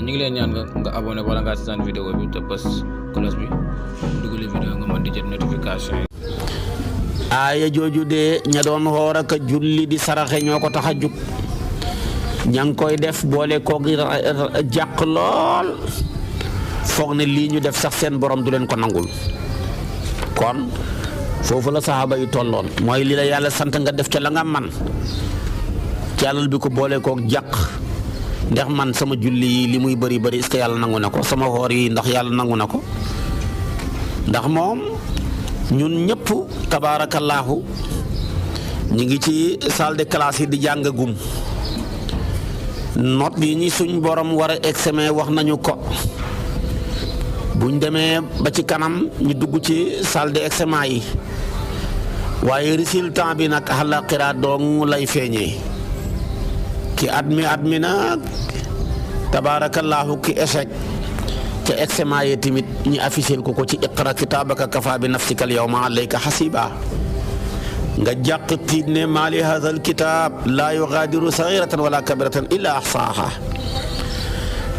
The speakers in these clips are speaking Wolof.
ñu ngi leen ñaan nga abonné wala nga seetaan vidéo bi te bës cloche bi dugal vidéo nga mën di jot notification yi. aaya jooju de ña doon xoor ak julli di saraxe ñoo ko tax a jug ña ngi koy def boole koog jàq lool foog ne lii ñu def sax seen borom du leen ko nangul kon foofu la saxaaba yi tolloon mooy li la yàlla sant nga def ca la nga man ci alal bi ko boole koog jàq ndax man sama julli yi li muy bëri bëri est-ce que yàlla nangu na ko sama xoor yi ndax yàlla nangu na ko ndax moom ñun ñëpp tabaarakallaahu ñu ngi ci salle de classe yi di jàng gum note yi ñi suñ borom war a examen wax nañu ko buñ demee ba ci kanam ñu dugg ci salle de examen yi waaye résultat bi nag àllaaxira dong lay feeñee ki admi nag tabaarakallaahu ki échec ca examen yi tamit ñi affiché ko ci iqra kitaabaka kafa bi nafsika al yawma alayka hasiba nga jàq tiit ne maa li haadha al kitaab laa yugaadiru saghiratan wala kabiratan illa ahsaaha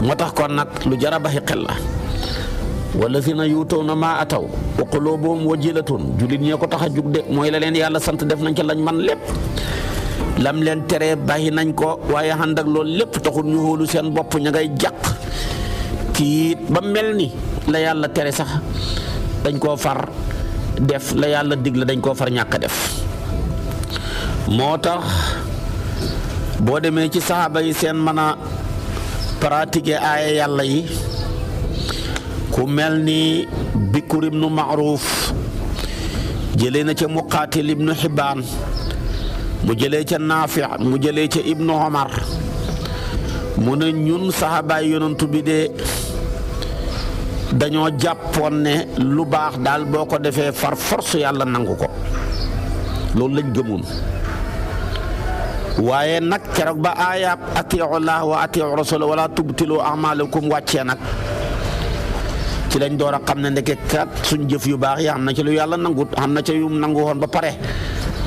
moo tax kon nag lu jara baxi xel la wallazina yuutawna maa ataw wa qulubuhum wajilatun jullit ñee ko tax a jug de mooy la leen yàlla sant def nañ ca lañ man lépp lam leen tere bàyyi nañ ko waaye ànd ak loolu lépp taxul ñu hóolu seen bopp ña ngay jàq tiit ba mel ni la yàlla tere sax dañ koo far def la yàlla digle dañ koo far ñàkk a def moo tax boo demee ci saxaaba yi seen mën a pratiquer aaya yàlla yi ku mel ni Bikr ibnu Ma'ruf jëlee na ca Muqaatil ibnu Hibbaan mu jëlee ca Naafi mu jëlee ca Ibnu Omar mu ne ñun saxaabaay yonantu bi de dañoo jàppoon ne lu baax daal boo ko defee far force yàlla nangu ko loolu lañ gëmoon waaye nag keroog ba aayaab atii'u llaah wa atii'u rasuula wala tubtilu a'maalakum wàccee nag ci lañ door a xam ne ndeke kat suñ jëf yu baax yi am na ci lu yàlla nangut am na ca yum nangu woon ba pare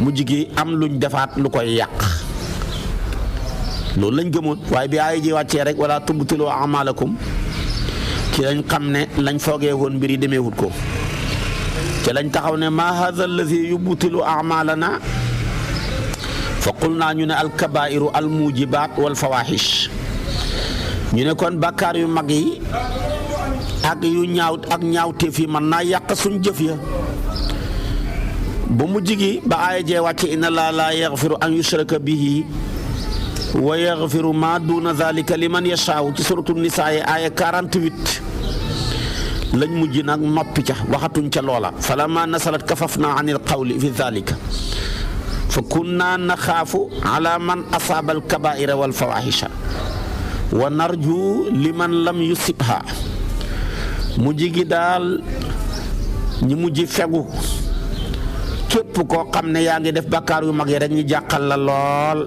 mujj gi am luñ defaat lu koy yàq loolu lañ gëmoon waaye bi aaya ji wàccee rek wala tubtilu a'maalakum ci lañ xam ne lañ foogee woon mbir yi demeewut ko ci lañ taxaw ne ma hadha allazi yubtilu a'malana fa qulna ñu ne alkabairu almujibat wal fawahish ñu ne kon bàkkaar yu mag yi ak yu ñaawteef yi mën naa yàq suñ jëf ya ba mujj gi ba aaya jee wàcce inna laa laa yaghfiru an yushraka bihi wa yaghfiru ma duna dhalika liman yashaaw ci suratu nisaa aaya 48 lañ mujj nag noppi ca waxatuñ ca loola falamma nasalat kafafna anil qawli fi dhalika fa kunna naxaafu ala man asaaba al kabaira wal fawahisha wa narju liman lam yusibha mujj gi daal ñi mujj fegu képp koo xam ne yaa ngi def bàkkaar yu mag yi rek ñu jàqal la lool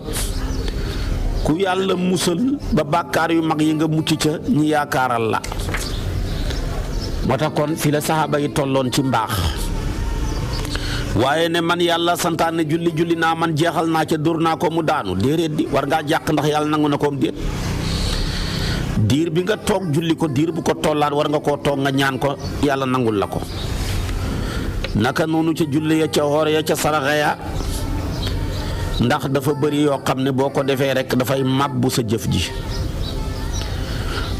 ku yàlla musal ba bàkkaar yu mag yi nga mucc ca ñi yaakaaral la moo tax kon fii la saxaaba yi tolloon ci mbaax waaye ne man yàlla santaane julli naa man jeexal naa ca dóor naa ko mu daanu déedéet di war ngaa jàq ndax yàlla nangu na koom déet diir bi nga toog julli ko diir bu ko tollaat war nga koo toog nga ñaan ko yàlla nangul la ko naka noonu ca julli ya ca xoor ya ca saraxa ya ndax dafa bëri yoo xam ne boo ko defee rek dafay màbbu sa jëf ji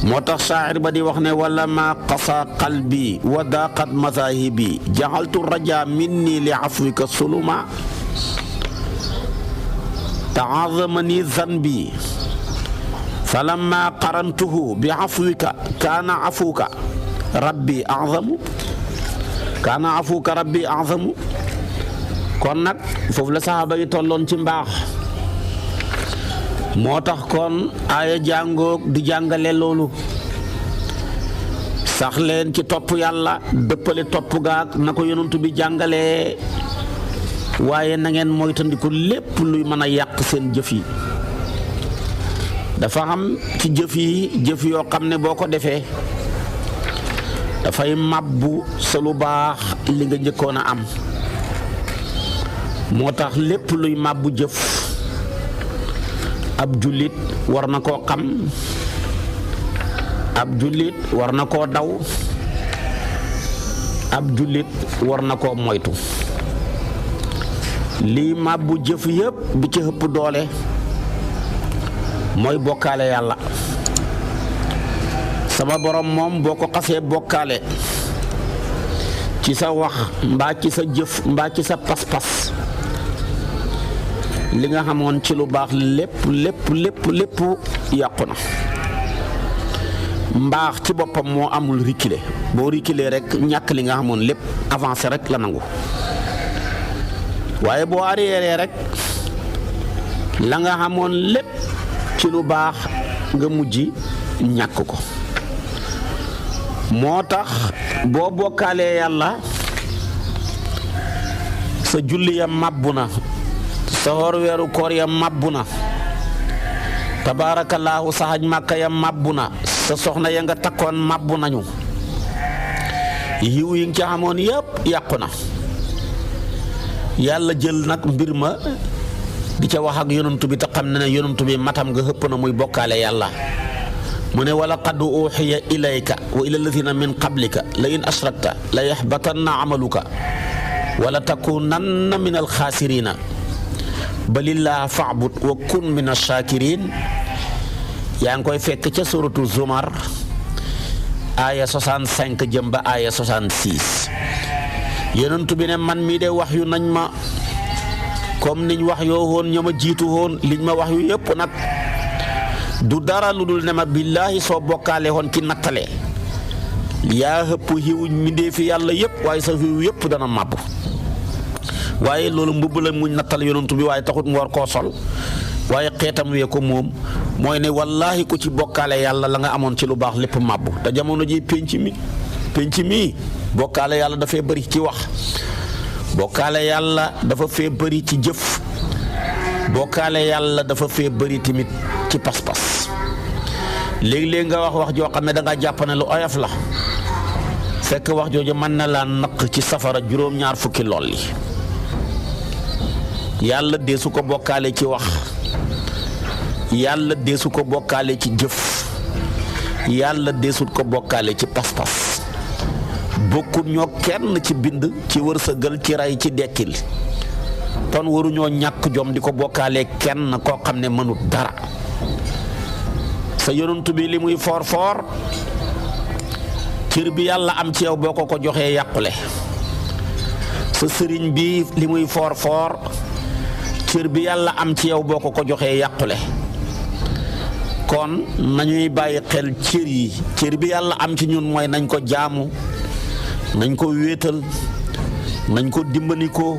moo tax saa'ir ba di wax ne wala ma qasa qalbi wa daqat mazahibi jaxaltu raja minni li afwika suluma ta'azamani zanbi falamma qarantuhu bi afwika kaana afuka rabbi azamu kon nag foofu la saxaaba yi tolloon ci mbaax moo tax kon aaya jàngoog di jàngale loolu sax leen ci topp yàlla dëppale topp gaag na ko yonent bi jàngalee waaye na ngeen moytandiku lépp luy mën a yàq seen jëf yi dafa xam ci jëf yi jëf yoo xam ne boo ko defee dafay màbbu sa lu baax li nga njëkkoon a am moo tax lépp luy màbbu jëf ab jullit war na koo xam ab jullit war na koo daw, ab jullit war na koo moytu. lii màbbu jëf yépp bi ci ëpp doole mooy bokkaale yàlla. sama borom moom boo ko xasee bokkaale ci sa wax mbaa ci sa jëf mbaa ci sa pas-pas, li nga xamoon ci lu baax lépp yàqu na. mbaax ci boppam moo amul reculer, boo reculer rek ñàkk li nga xamoon lépp, avancé rek la nangu. waaye boo arrière rek la nga xamoon lépp ci lu baax nga mujj ñàkk ko. moo tax boo bokkaalee yàlla sa julli ya màbbu na, sa xoor weeru koor ya màbbu na, tabaarakallaahu sa xaj màkka ya màbbu na, sa soxna ya nga takkoon màbbu nañu, yiw yi nga ca xamoon yépp yàqu na. yàlla jël nag mbir ma di ca wax ak yonantu bi te xam ne ne yonantu bi matam nga xëpp na muy bokkaale yàlla. mu ne wala qad uxiya ilayka wa ila alladina min qablika la in ashrakta la yaxbatanna amaluka wala takunanna min alxaasirina balillah faabud wa kun min alshakirin. yaa ngi koy fekk ca suratu Zumar aya 65 jëm ba aya 66. yonentu bi ne man mii de wax yu nañ ma comme niñ wax yoo woon ña ma jiitu woon, liñ ma wax yu yëpp nag du dara lu dul ne ma billaahi soo bokkaale woon ci nattale yaa xëpp xiw mindee fi yàlla yëpp, waaye sa xiw yëpp dana màbb. waaye loolu mbubb la muñ nattal yonentu bi, waaye taxut mu war koo sol, waaye xeetam wee ko moom. mooy ne wallaahi ku ci bokkaale yàlla la nga amoon ci lu baax lépp màbbu. te jamono ji penc mi bokkaale yàlla dafay bëri ci wax, bokkaale yàlla dafa fee bëri ci jëf, bokkaale yàlla dafa fee bëri tamit ci pas-pas. léeg-léeg nga wax joo xam ne da nga jàpp ne lu oyof la, fekk wax jooju mën na laa naq ci safara juróom-ñaar fukki lool yi. yàlla deesu ko bokkaale ci wax, yàlla deesu ko bokkaale ci jëf, yàlla deesut ko bokkaale ci pas-pas. bokkut ñoo kenn ci bind, ci wërsëgal, ci rey, ci dekkil. kon waruñoo ñàkk jom di ko bokkaale kenn koo xam ne mënut dara. sa yonent bi li muy foor cër bi yàlla am ci yow boo ko joxee yàqule. sa sëriñ bi li muy foor cër bi yàlla am ci yow boo ko joxee yàqule. kon nañuy bàyyi xel cër bi yàlla am ci ñun mooy nañ ko jaamu, nañ ko wéetal, nañ ko dimbanikoo,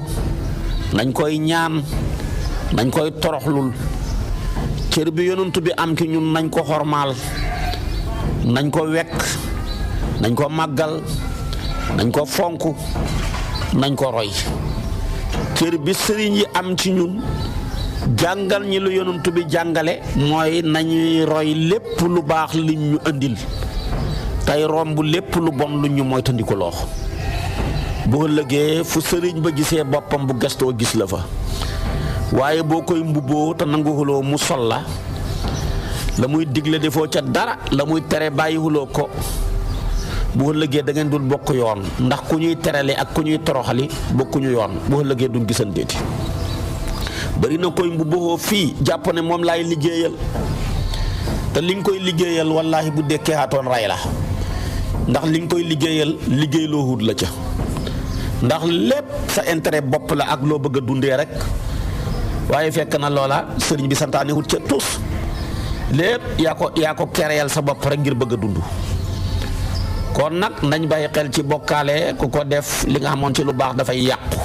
nañ koy ñaan, nañ koy toroxlul. cër bi yonent bi am ci ñun nañ ko xormaal, nañ ko wekk, nañ ko màggal, nañ ko fonk, nañ ko roy. cër bi sëriñ yi am ci ñun jàngal ñi lu yonent bi jàngale mooy nañuy roy lépp lu baax liñ ñu andil, tey romb lépp lu bon lu ñu moytandiku loo. boo ëllëgee fu sëriñ ba gisee boppam bu gestoo gis la fa. waaye boo koy mbubboo te nanguwuloo mu sol la muy digle defoo ca dara, la muy tere bàyyiwuloo ko, bu ëllëgee da ngeen dul bokk yoon. ndax ku ñuy terale ak ku ñuy toroxali bokkuñu yoon, bu ëllëgee duñ gisanteeti. bari na koy mbubboo fii jàpp ne moom laay liggéeyal, te li nga koy liggéeyal wallaahi bu dekkee xaatoon ray la. ndax li nga koy liggéeyal liggéeyloo wut la ca, ndax lépp sa intérêt bopp la ak loo bëgg a dundee rek. waaye fekk na loola sëriñ bi santaane wut ca tus, lépp yaa ko kereyal sa bopp rek ngir bëgg a dund. kon nag nañ bàyyi xel ci bokkaale, ku ko def li nga xamoon ci lu baax dafay yàqu.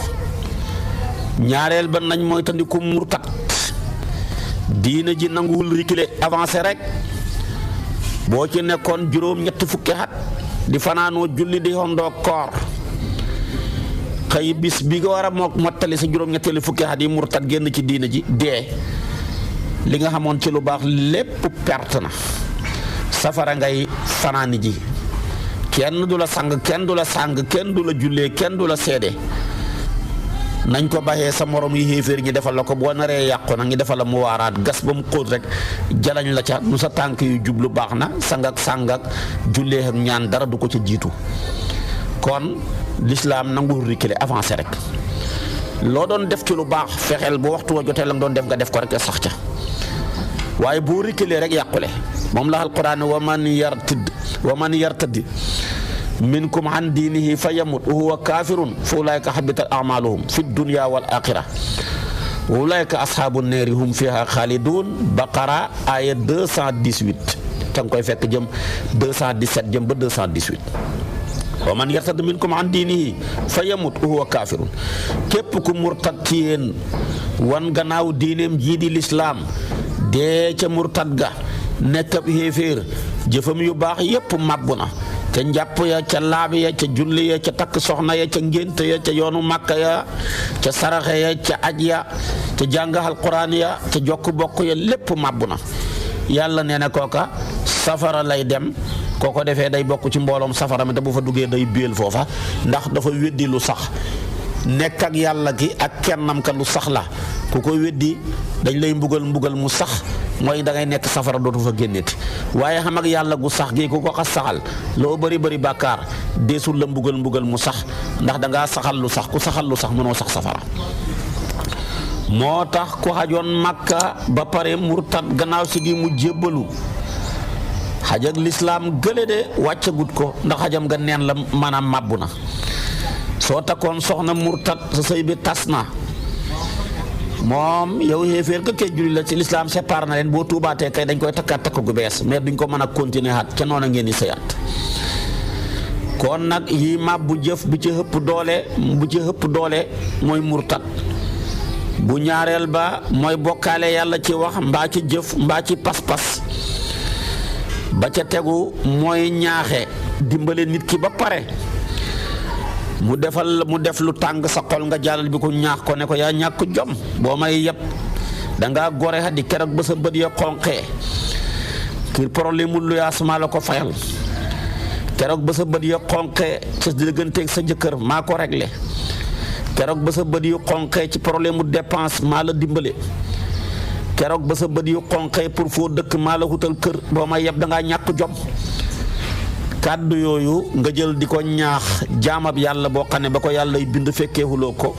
ñaareel ba nañ mooy tandiku murtat. diina ji nanguwul reculer, avancé rek. boo ci nekkoon juróom-ñetti fukki at di fanaanoo julli di xondoo koor, xëy bis bi nga war a mottali sa juróom-ñetteeli fukki at yi murtat génn ci diina ji dee, li nga xamoon ci lu baax lépp perte na. safara ngay fanaani ji. kenn du la sang, kenn du la jullee, kenn du la seede. nañ ko baxee sa morom yi xéeféer ñi defal la ko boo naree yàqu nag ñi defal la mu waaraat gas ba mu xóot rek jalañ la ca nu sa tànk yu jublu baax na sangak jullee ak ñaan dara du ko ca jiitu. kon l'islam nangu reculer avancé rek loo doon def ci lu baax fexeel bu waxtu wa jotee la nga doon def nga def ko rek sax ca waaye boo reculer rek yàqule moom la alquran wa man yartad minkum an diinihi fa yamut wa huwa kaafirun fa ulaa'ika habitat a'maaluhum fi dunya wal aaxira wa ulaa'ika ashaabu naari hum fiihaa xaaliduun baqara aya 218 te nga koy fekk jëm 217 jëm ba 218 wa man yartad minkum an diinihi fa yamut wa huwa kaafirun képp ku murtad ci yéen wan gannaaw diineem jii di lislaam dee ca murtad ga nekk ab xéeféer jëfam yu baax yépp màbbu na ca njàpp ya ca laab ya ca julli ya ca takk soxna ya ca ngént ya ca yoonu màkka ya ca saraxe ya ca aj ya ca jàngaxal quraan ya ca jokk bokk ya lépp màbbu na yàlla nee na kooka safara lay dem kooko defee day bokk ci mbooloom safara mi te bu fa duggee day béel foofa ndax dafa weddi lu sax nekk ak yàlla gi ak kennam ka lu sax la ku ko weddi dañ lay mbugal mu sax mooy da ngay nekk safara dootu fa génneeti waaye xam ak yàlla gu sax gi ku ko xas saxal loo bëri bàkkaar deesul la mbugal mu sax ndax da ngaa saxal lu sax ku saxal lu sax mënoo sax safara. moo tax ku xajoon Makka ba pare murtad gannaaw si gi mu jébbalu xaj ak lislaam gële de wàccagut ko ndax xajam nga neen la maanaam màbbu na soo takkoon soxna murtad sa sëy bi tas na moom yow xéeféer ka kay julli la ci lislaam séparé na leen boo tuubaatee kay dañ koy takkaat takk gu bees mais duñ ko mën a continuer xat ca noona ngeen di sëyaat kon nag yi màbbu jëf bu ci ëpp doole mooy murtad bu ñaareel ba mooy bokkaale yàlla ci wax mbaa ci jëf mbaa ci pas-pas ba ca tegu mooy ñaaxe dimbale nit ki ba pare mu def lu tàng sa xol nga jàllal bi ko ñaax ko ne ko yaa ñàkk jom boo may yëpp dangaa gore xa di keroog ba sa bët ya xonqee kii problème mu luyaas maa la ko fayal keroog ba sa bët ya xonqee sa digganteeg sa jëkkër maa ko réglé keroog ba sa bët yu xonqee ci problème mu dépense maa la dimbale keroog ba sa bët yu xonqee pour foo dëkk maa la wutal kër boo may yëpp dangaa ñàkk jom kàddu yooyu nga jël di ko ñaax jaamab yàlla boo xam ne ba ko yàlla bind fekkeewuloo ko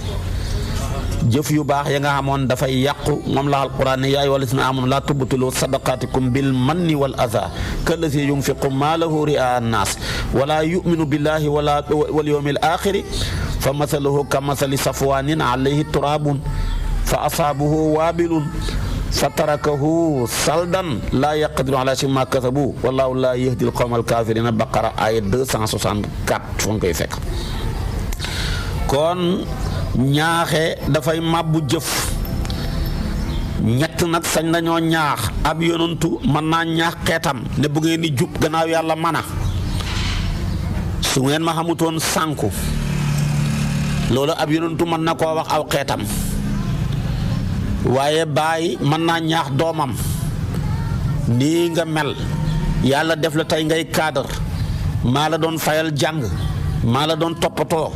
jëf yu baax ya nga xamoon dafay yàqu moom la alquran ne yaa ayyuhal lazina aamanu laa tubtilu sadaqaatikum bil manni wal azaa kallazi yunfiqu maalahu ri'aa an-naas wala yuminu billahi wal yawmil aaxiri fa masaluhu ka masali safwaanin alayhi turaabun fa asaabahu waabilun fa tarakahu saldan laa yaqdiru ala shay'in mimmaa kasabu wallaahu laa yahdil qawmal kaafiriina baqara aaya 264 foo nga koy fekk. kon ñaaxe dafay màbbu jëf ñett nag sañ nañoo ñaax ab yonantu mën naa ñaax xeetam ne bu ngeen di jub gannaaw yàlla mana su ngeen ma xamutoon sànku loolu ab yonantu mën na koo wax aw xeetam. waaye baay mën naa ñaax doomam nii nga mel yàlla def la tey ngay cadre maa la doon fayal jàng maa la doon toppatoo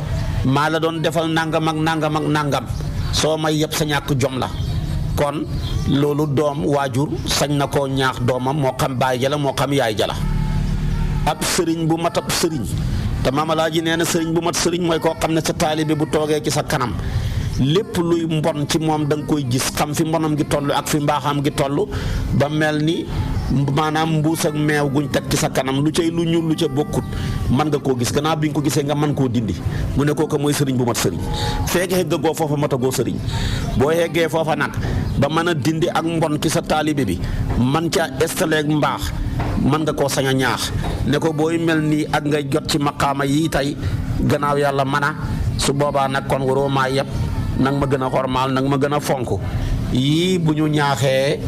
maa la doon defal nangam ak nangam soo may yëpp sa ñàkk jom la kon loolu doom waajur sañ na koo ñaax doomam moo xam baay jala moo xam yaay jala ab sëriñ bu mat ab sëriñ te maamalaaji nee na sëriñ bu mat sëriñ mooy koo xam ne sa taalibe bu toogee ci sa kanam lépp luy mbon ci moom da nga koy gis xam fi mbonam gi toll ak fi mbaaxam gi toll ba mel ni maanaam mbuus ak meew guñ teg ci sa kanam lu cay lu ñuul lu ca bokkut mën nga koo gis gannaaw bi nga ko gisee nga mën koo dindi mu ne kooku mooy sëriñ bu mat sëriñ fekk xeggagoo foofa matagoo sëriñ boo yeggee foofa nag ba mën a dindi ak mbon ci sa taalibe bi man ca installé ak mbaax mën nga koo sañ a ñaax ne ko booy mel nii ak ngay jot ci maqaama yii tey gannaaw yàlla mën a su boobaa nag kon waroo maa yëpp nag ma gën a xormaal nag ma gën a fonk yii bu ñu ñaaxee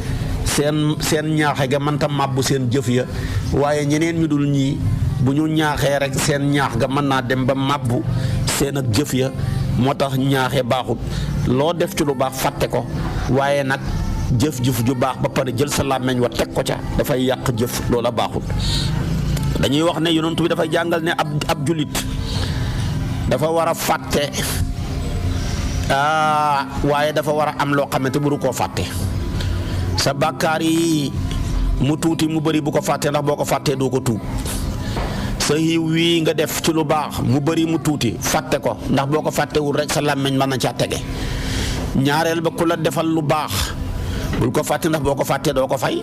seen ñaaxe ga mënta màbbu seen jëf ya waaye ñeneen ñu dul ñii bu ñu ñaaxee rek seen ñaax ga mën naa dem ba màbbu seen ak jëf ya moo tax ñaaxe baaxut loo def ci lu baax fàtte ko waaye nag jëf-jëf ju baax ba pare jël sa làmmeñ wa teg ko ca dafay yàq jëf loola baaxut dañuy wax ne yonent bi dafay jàngal ne ab jullit dafa war a fàtte waaye dafa war a am loo xamante bu du koo fàtte sa bàkkaar yi mu tuuti mu bëri bu ko fàttee ndax boo ko fàttee doo ko tuub sa xiiw wii nga def ci lu baax mu bëri mu tuuti fàtte ko ndax boo ko fàttewul rek sa làmmiñ mën na caa tege ñaareel ba ku la defal lu baax bul ko fàtte ndax boo ko fàttee doo ko fay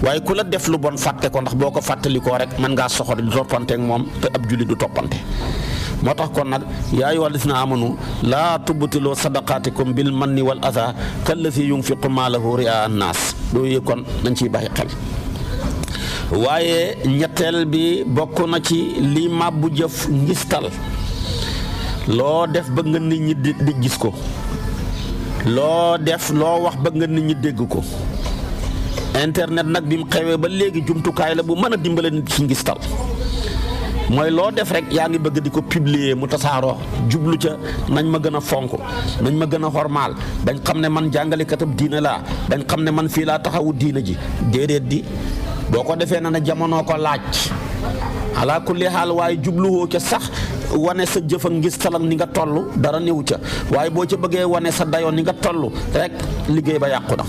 waaye ku la def lu bon fàtte ko ndax boo ko fàttalikoo rek mën ngaa soxor di toppanteek moom te ab jullit du toppante moo tax kon nag yaa ayyuhal lazina amanu laa tubtilu sadaqaatikum bil manni wal adha kallazi yunfiqu maalahu ri'aa an-naas loolu kon nañ ciy bàyyi xel waaye ñetteel bi bokk na ci lii màbbu jëf ngistal loo def bëgg nga nit ñi di gis ko loo def loo wax bëgg nga nit ñi dégg ko internet nag bi mu xewee ba léegi jumtukaay la bu mën a dimbale nit ci ngistal mooy loo def rek yaa ngi bëgg di ko publier mu tasaaroo jublu ca nañ ma gën a fonk nañ ma gën a xormaal dañ xam ne man jàngalekatab diine laa dañ xam ne man fii laa taxawu diine ji déedéet di boo ko defee na jamono ko laaj ala kulli xaal waaye jubluwoo ca sax wane sa jëf ak ngistal ak ni nga toll dara néew ca waaye boo ca bëggee wane sa dayoo ni nga toll rek liggéey ba yàqu na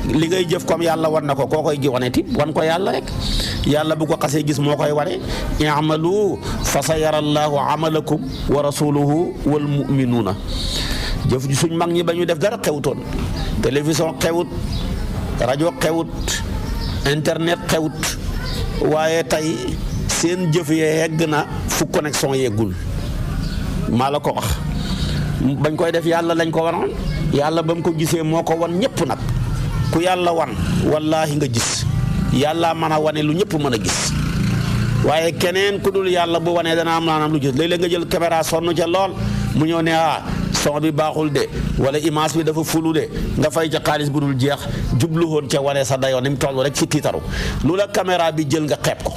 li ngay jëf comme yàlla wan na ko koo koy gi wane ti wan ko yàlla rek yàlla bu ko xasee gis moo koy wane i'malu fa sa yara allahu amalakum wa rasuluhu wal muminuuna jëf ji suñ mag ñi ba ñu def dara xewutoon télévision xewut rajo xewut internet xewut waaye tey seen jëf yee yegg na fu connexion yeggul maa la ko wax bañ koy def yàlla lañ ko wanoon yàlla ba mu ko gisee moo ko wan ñëpp nag ku yàlla wan wallaahi nga gis yàlla mën a wane lu ñëpp mën a gis waaye keneen ku dul yàlla bu wanee dana am naanam lu gis léeg-léeg nga jël caméra sonn ca lool mu ñëw ne son bi baaxul de wala image bi dafa fulu de nga fay ca xaalis bu dul jeex jubluwoon ca wane sa dayoo ni mu toll rek ci tiitaru lu la caméra bi jël nga xeeb ko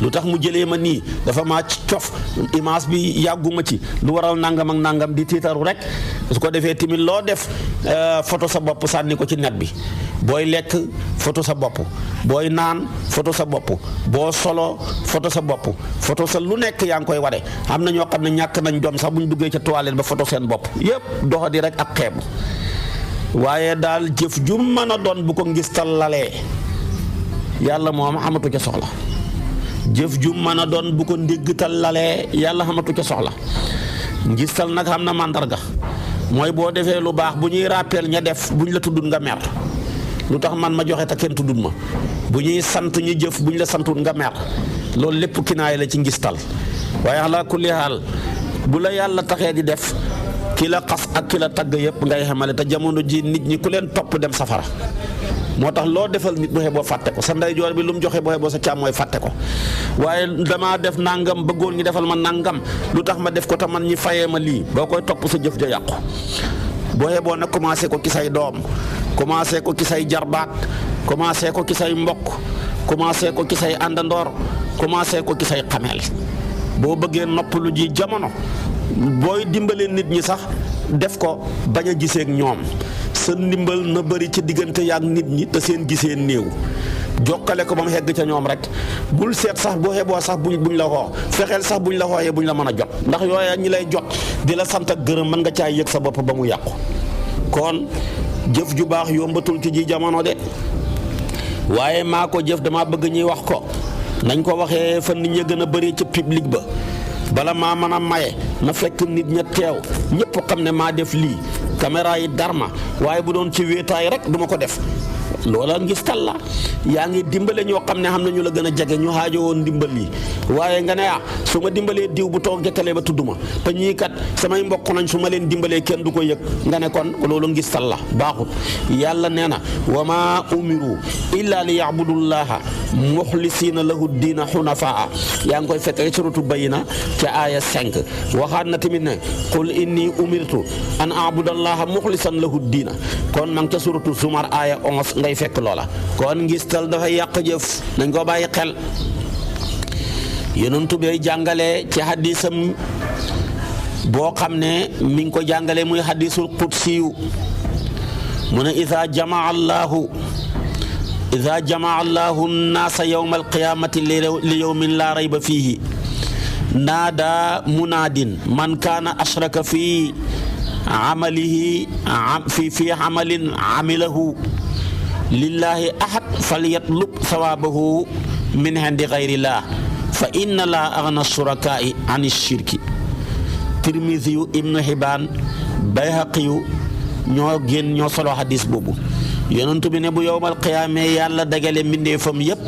lu tax mu jëlee ma nii dafa maa cof image bi yàgguma ci lu waral nangam ak nangam di tiitaru rek su ko defee tamit loo def photo sa bopp sànni ko ci net bi booy lekk photo sa bopp booy naan photo sa bopp boo solo photo sa bopp photo sa lu nekk yaa ngi koy wane am na ñoo xam ne ñàkk nañ doom sax bu ñu duggee ca toilette ba photo seen bopp yëpp doxa di rek ak xeebu waaye daal jëf ju mën a doon bu ko ngistal lalee yàlla moom amatu ca soxla jëf ju mën a doon bu ko ndéggtal lalee yàlla xamatu ca soxla ngistal nag xam na màndarga mooy boo defee lu baax bu ñuy rappel ña def buñ la tuddul nga mer lu tax man ma joxe te kenn tuddul ma bu ñuy sant ñu jëf buñ la santul nga mer loolu lépp kinaay la ci ngistal waaye ala kulli haal bu la yàlla taxee di def ki la xas ak ki la tagg yëpp ngay xamale te jamono ji nit ñi ku leen topp dem safara moo tax loo defal nit bu xee boo fàtte ko sa ndeyjoor bi lu mu joxe boo xee boo sa càmmooy fàtte ko waaye damaa def nangam bëggoon ñi defal ma nangam lu tax ma def ko te man ñi fayee ma lii boo koy topp sa jëf ja yàqu boo xee boo nag commencé ko ci say doom commencé ko ci say jarbaat commencé ko ci say mbokk commencé ko ci say àndandoor commencé ko ci say xameel boo bëggee noppalu ji jamono booy dimbalee nit ñi sax def ko bañ a gisee ak ñoom sa ndimbal na bëri ci diggante yaak nit ñi te seen gisee néew jokkale ko ba mu hegg ca ñoom rek bul seet sax boo xeboo sax buñ la xoo fexeel sax buñ la xooyee buñ la mën a jot ndax yooya ñi lay jot di la sant ak gërëm mën nga caa yëg sa bopp ba mu yàqu kon jëf ju baax yombatul ci ji jamono de waaye maa ko jëf dama bëgg ñuy wax ko nañ ko waxee fa nit ñi gën a bëri ca public ba bala maa mën a maye na fekk nit ña teew ñëpp xam ne maa def lii caméra yi darma waaye bu doon ci wéetaay rek duma ko def loola ngistal la yaa ngi dimbale ñoo xam ne xam na ñu la gën a jege ñu xaajo woon ndimbal yi waaye nga ne su ma dimbalee diw bu toog jëkkalee ba tudd ma te ñii kat samay mbokk nañ su ma leen dimbalee kenn du ko yëg nga ne kon loolu ngistal la baaxut yàlla nee na wa maa umiru illa li ya'budullaha muxlisiina lahu diina xunafaa yaa ngi koy fekk suratu Bayina ca aaya 5 waxaat na tamit ne qul inni umirtu an a'budallaha muxlisan lahu diina kon ma ngi ca suratu Zumar aaya 11 ngay fekk loola kon ngistal dafay yàq jëf nañ ko bàyyi xel yonent bi jàngale ci hadisam boo xam ne mi ngi ko jàngale muy hadisul qudsiyu mu ne iza jamaa allahu nnaasa yawma alqiyamati li yawmin la rayba fiihi naada munaadin man kaana ashraka fi amalihi fi amalin amilahu lillahi ahad falyatlub sawabahu min indi gayrillah fa inna la aghna shurakaai an shirki. Tirmisiyu, Ibnu Hibaan, Bayhaqiyu ñoo solo hadis boobu. yonent bi ne bu yowmal qiyaame yàlla dagale mbindeefam yépp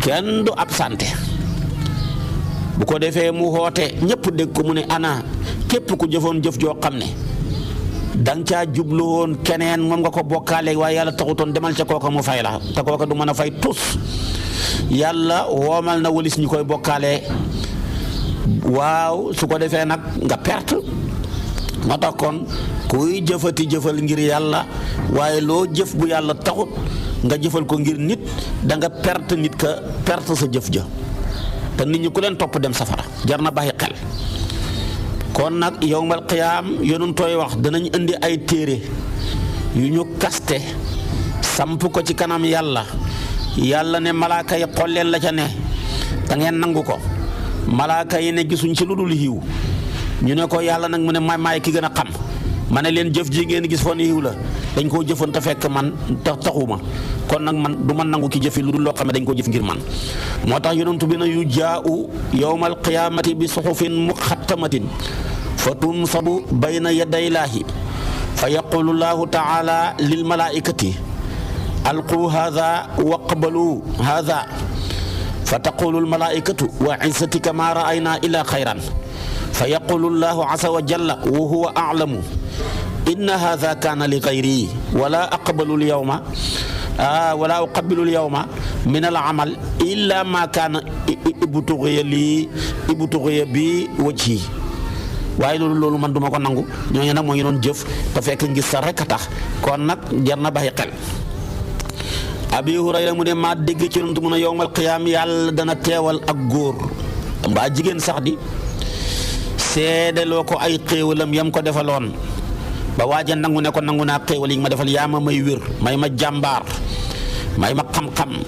kenn du absente. bu ko defee mu xoote ñëpp dégg ko mu ne ana képp ku jëfoon jëf joo xam ne danga caa jublu woon keneen moom nga ko bokkaale waaye yàlla taxutoon demal ca kooka mu fay la te kooka du mën a fay tus. yàlla woomal na walis ñu koy bokkaale. waaw su ko defee nag nga perte. moo tax kon kuy jëfati jëfal ngir yàlla waaye loo jëf bu yàlla taxut nga jëfal ko ngir nit da nga perte nit ka perte sa jëf ja te nit ñi ku leen topp dem safara jar na bàyyi xel. kon nag yowmal qiyaam yonentooy wax danañ indi ay téere yu ñu kaste samp ko ci kanam yàlla ne malaaka yi xool leen la ca ne te ngeen nangu ko. malaaka yi ne gisuñ ci lu dul yiw ñu ne ko yàlla nag mu ne maay ki gën a xam ma ne leen jëf ji ngeen gis foon yiw la dañ koo jëfoon te fekk man taxuma kon nag man du man nangu ki jëfi lu dul loo xam ne dañ koo jëf ngir man. moo tax yonentu bi na yu jaa'u yawmal qiyaamati bi suhufin muxattamatin fa tunsabu bayna yaday laahi fa yaqulu llahu taala lil malaa'ikati alqu haadha waqbalu haadha fa taqulu al malaa'ikatu wa izzatika ma ra'ayna illa xayran fa yaqulu llahu azza wa jalla wa huwa a'lamu inna haadha kaana li ghayri wala aqbalu al yawma wala uqabbilu al yawma min al amal illa ma kaana ibtughiya bi wajhi. waaye loolu man duma ko nangu ñooñu nag moo ngi doon jëf te fekk ngis sa rek a tax kon nag jar na bàyyi xel. Abi Hurayra mu ne maa dégg ci yonent mu ne yowmal qiyaam yàlla dana teewal ak góor mbaa jigéen sax di seedeloo ko ay xéewalam yam ko defaloon ba waaja nangu ne ko nangu naa xéewal yi ma defal yaa ma may wér may ma jàmbaar may ma xam-xam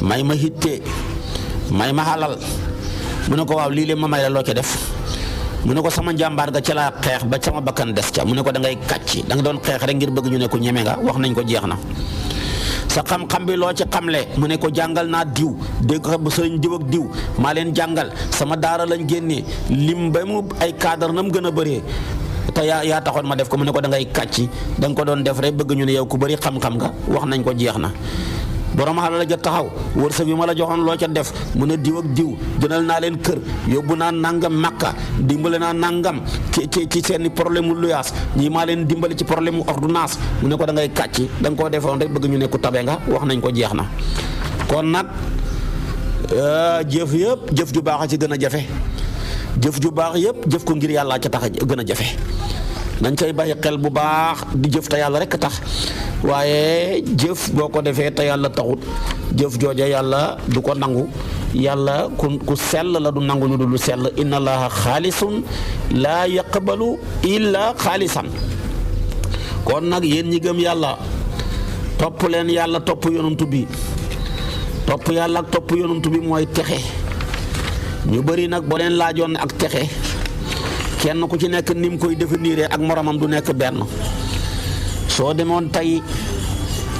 may ma hitte may ma xalal mu ne ko waaw lii leen ma may la loo ca def mu ne ko sama njàmbaar ga ca laa xeex ba sama bakkan des ca mu ne ko da ngay kàcc da nga doon xeex rek ngir bëgg ñu ne ko ñeme nga wax nañ ko jeex na. sa xam-xam bi loo ci xamle mu ne ko jàngal naa diw dégg ko ba sëriñ diw ak diw maa leen jàngal sama daara lañ génnee lim ba mu ay cadre na mu gën a bëree te yaa taxoon ma def ko mu ne ko da ngay kàcc da nga ko doon def rek bëgg ñu ne yow ku bëri xam-xam nga wax nañ ko jeex na. borom xalal la ja taxaw wërsëg bi ma la joxoon loo ca def mu ne diw ak diw jënal naa leen kër yóbbu naa nangam makka dimbale naa nangam ci seeni problème mu luyaas ñii maa leen dimbali ci problème mu ordonnance mu ne ko da ngay kàcc da nga koo defoon rek bëgg ñu ne ku tabe nga wax nañ ko jeex na. kon nag jëf yëpp jëf ju baax a ci gën a jafe jëf ju baax yëpp jëf ko ngir yàlla ca tax a gën a jafe nañ cay bàyyi xel bu baax di jëf te yàlla rek tax. waaye jëf boo ko defee te yàlla taxut jëf jooja yàlla du ko nangu yàlla ku sell la du nangu lu dul lu sell inna allaha xaalisun laa yaqbalu illa xaalisan. kon nag yéen ñi gëm yàlla topp leen yàlla topp yonantu bi topp yàlla ak topp yonantu bi mooy texe. ñu bëri nag boo leen laajoon ak texe kenn ku ci nekk ni mu koy définir ak moromam du nekk benn. soo demoon tey